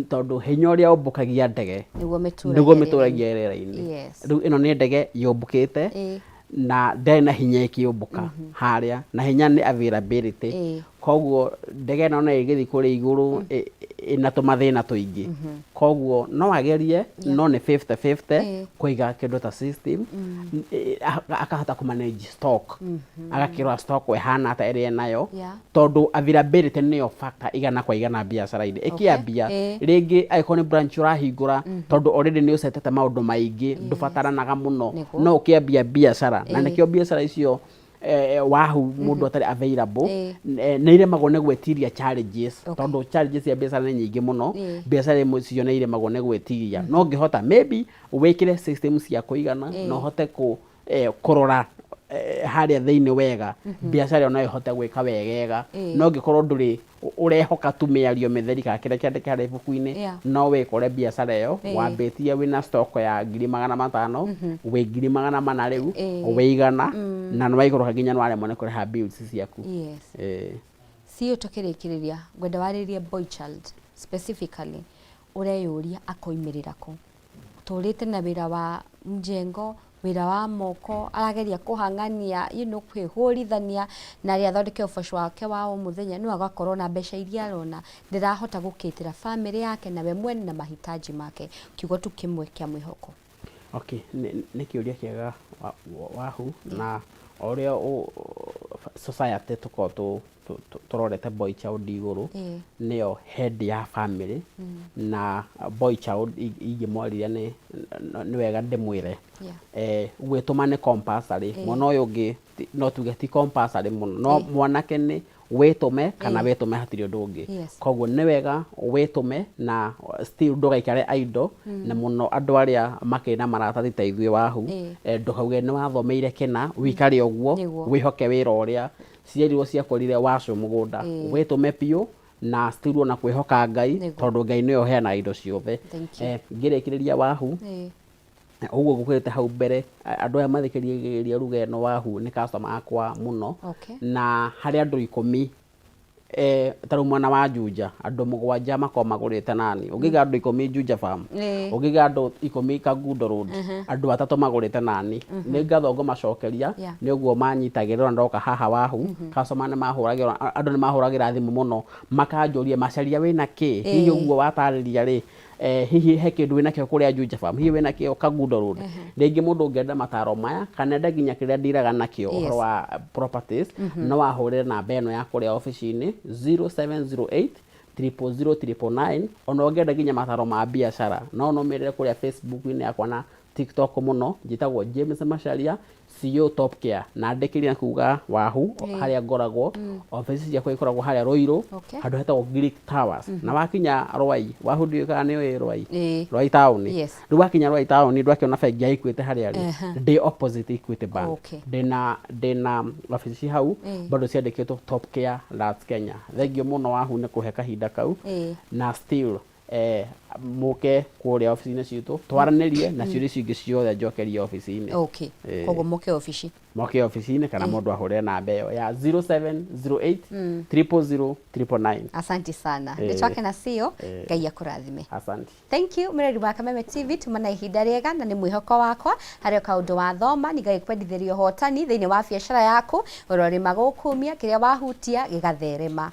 tondũ hinya ũrĩa ũmbũkagia ndege nĩguo mĩtũragia nĩguo rĩera-inĩ. mĩtũragia rĩera-inĩ. Yes. Rĩu ĩno nĩ ndege yũmbũkĩte na ndarĩ na hinya ĩkĩũmbũka harĩa, na hinya nĩ availability. Koguo ndege ĩno no ĩgĩthiĩ kũrĩa igũrũ, ĩna tũmathĩna tũingĩ. Koguo no agerie, no nĩ 50-50. Kũiga kĩndũ ta system, akahota kũ manage stock, agakĩrora stock ĩhana atĩa ĩrĩa enayo, tondũ availability nĩyo factor igana kwa igana biacara-inĩ ĩkĩambia. Rĩngĩ angĩkorwo nĩ branch ũrahingũra, tondũ already nĩ ũcetete maũndũ maingĩ, ndũbataranaga mũno. No ũkĩambia biacara, na nĩkĩo biacara icio wahu mũndũ atarĩ available, nĩ iremagwo nĩ gwĩtiria challenges, tondũ challenges cia biacara nĩ nyingĩ mũno. Biacara imwe cio nĩ iremagwo nĩ gwĩtiria, no ũngĩhota maybe wĩkĩre system cia kũigana na ũhote kũrora harĩa thĩinĩ wega, biacara ĩyo no ĩhote gwĩka wegega. No ũngĩkorwo ndũrĩ ũrehoka tu mĩario mĩtheri kana kĩrĩa kĩandĩke harĩa ibuku-inĩ, no wĩkore biacara ĩyo wambĩtie wĩna stock ya 500,000, wĩ 400,000 rĩu, wĩ 100, na nĩ waikũrũka nginya nĩ waremwo nĩ kũrĩha bills ciaku. Cio tũkĩrĩkĩrĩria, ngwenda warĩrie boy child specifically ũreyũria akoimĩrĩra kũ, tũrĩte na wĩra wa mjengo, wĩra wa moko, arageria kũhang'ania, kwĩhũrithania na rĩ athondeke ũboco wake wa o mũthenya, no agakorwo na mbeca iria arona ndĩrahota gũkĩtĩra famĩlĩ yake na we mwene na mahitaji make. Kiugo tu kĩmwe kĩa mwĩhoko. Okay, nĩ kĩũria kĩega wahu, na o ũrĩa society tũkoragwo tũrorete boy child igũrũ, nĩyo head ya family, na boy child ingĩmwarĩria nĩ wega ndĩmwĩre gwĩtũma nĩ compulsory. Mwana ũyũ ũngĩ no tuge ti compulsory mũno, no mwanake nĩ wĩtũme kana wĩtũme hatirĩ ũndũ ũngĩ. Koguo nĩ wega wĩtũme na still ndũgaikare idle, na mũno andũ arĩa makĩrĩ na maratathi ta ithuĩ wahu. Ndũkauge nĩ wathomeire kĩna wikare ũguo. Wĩhoke wĩra ũrĩa ciarirwo ciakorire waco mũgũnda. Wĩtũme biũ na still ona kwĩhoka Ngai, tondũ Ngai nĩwe ũheanaga indo ciothe. Thank you. Ngĩrĩkĩrĩria wahu, ũguo ngũkwĩrĩte hau mbere, andũ aya mathikĩrĩria ruga ĩno wahu nĩ customer akwa mũno. Na harĩ andũ 10, ta rĩu mwena wa Juja, andũ mũgwanja makoragwo magũrĩte nani. Ũngĩiga andũ 10 Juja Farm, ũngĩiga andũ 10 Kangundo Road, andũ atatũ magũrĩte nani. Nĩ ngatho ngũmacokeria nĩ ũguo manyitagĩrĩra ona ndoka haha wahu. Customer nĩ mahũragĩra, andũ nĩ mahũragĩra thimũ mũno makanjũria, "Macaria wĩna kĩ? Hihi ũguo watarĩria rĩ, hihi he kĩndũ wĩnakĩo kũrĩa Juja Farm? Hihi wĩnakĩo Kangundo Road?" Rĩngĩ mũndũ ũngĩenda mataro maya kana enda nginya kĩrĩa ndiraga nakĩo ũhoro wa properties, no ahũrĩre namba ĩno ya kũrĩa obici-inĩ, 0708 000 999. Ona ũngĩenda nginya mataro ma biacara, no nũmĩrĩre kũrĩa Facebook-inĩ yakwa na TikTok mũno, njĩtagwo James Macharia, CEO Top Care, na ndĩkĩria kuga wahu harĩa ngoragwo, obici ciakwa ikoragwo harĩa Ruiru, handũ hetagwo Greek Towers, na wakinya Rwai wahu, ndiũĩ kana nĩ ũĩ Rwai. Rwai taũni. Rĩu wakinya Rwai taũni, ndwakĩona bengi ya Equity harĩa rĩ, ndĩ opposite Equity Bank. Ndĩna obici hau, bado ciandĩkĩtwo Top Care Lands Kenya. Thengiũ mũno wahu nĩ kũhe kahinda kau, na still mũke kũrĩa obici-inĩ citũ twaranĩrie na ciũria icio ingĩ ciothe njokerie obici-inĩ. Koguo moke obici. Moke obici-inĩ kana mũndũ ahũrĩre namba ĩyo ya 0708 000 999. Asante sana. Nĩ twakena cio. Ngai akũrathime. Asante. Thank you mũreri wa Kameme TV, tuma na ihinda rĩega, na nĩ mwĩhoko wakwa harĩ o kaũndũ wathoma nĩngagĩkwendithĩria ũhotani thĩinĩ wa biacara yaku, ũrorĩma gũkumia kĩrĩa wahutia gĩgatherema.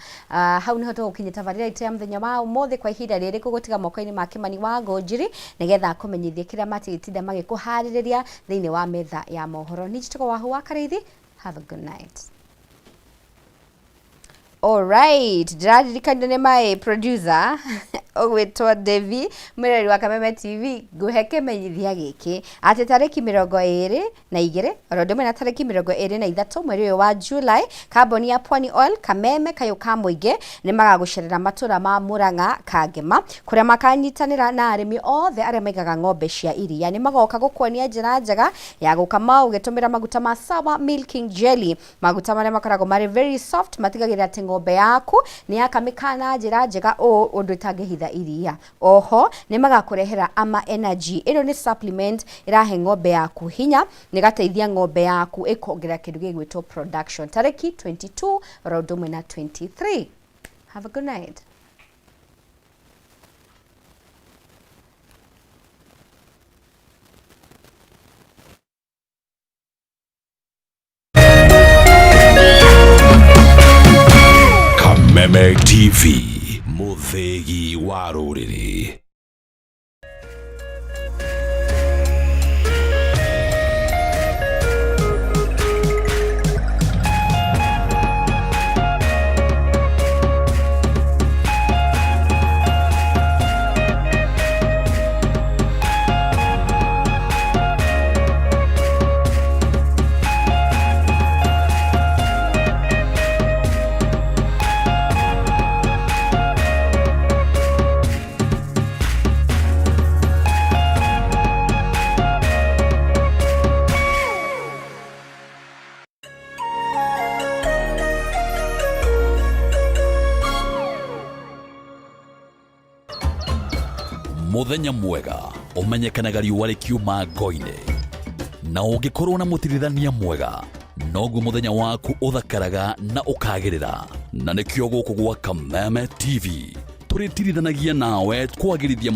Hau nĩho tũgũkinyia tabarĩra itũ ya mũthenya wa ũmũthĩ. Kwa ihinda rĩrĩ gũgũtiga moko-inĩ ma Kĩmani wa Ngũnjiri nĩgetha akũmenyithie kĩrĩa matigĩtinda magĩkũharĩrĩria thĩinĩ wa metha ya mohoro. Niĩ njĩtagwo Wahu wa Karĩithi. Have a good night. Alright, ndĩraririkanire nĩ my producer ũgwĩtwo Devi, mwĩrori wa Kameme TV, ngũhe kĩmenyithia gĩkĩ atĩ tarĩki 22 oro ũndũ ũmwe na tarĩki 23 mweri ũyũ wa July, kambuni ya Pwani Oil, Kameme kayũ ka mũingĩ nĩ magagũcerera matũra ma Murang'a Kangema, kũrĩa makanyitanĩra na arĩmi othe arĩa maigaga ng'ombe cia iria. Nĩ magoka gũkuonia njĩra njega ya gũkama ũgĩtũmĩra maguta ma Sawa Milking Jelly, maguta marĩa makoragwo marĩ very soft, matigagĩrĩra atĩ ng'ombe yaku nĩ yakamĩka na njĩra njega ũũ ũndũ ĩtangĩhitha iria. Oho nĩ magakũrehera Ama Energy. Ĩno nĩ supplement ĩrahe ng'ombe yaku hinya, na ĩgateithia ng'ombe yaku ĩkongerera kĩndũ gĩgwĩtwo production. Tarĩki 22 oro ũndũ ũmwe na 23. Have a good night. Kameme TV, mũthĩgi wa Mũthenya mwega ũmenyekanaga riũa rĩkiuma ngo-inĩ, na ũngĩkorwo na mũtirithania mwega noguo mũthenya waku ũthakaraga na ũkagĩrĩra. Na nĩkĩo gũkũ gwa Kameme TV tũrĩtirithanagia nawe kwagĩrithia.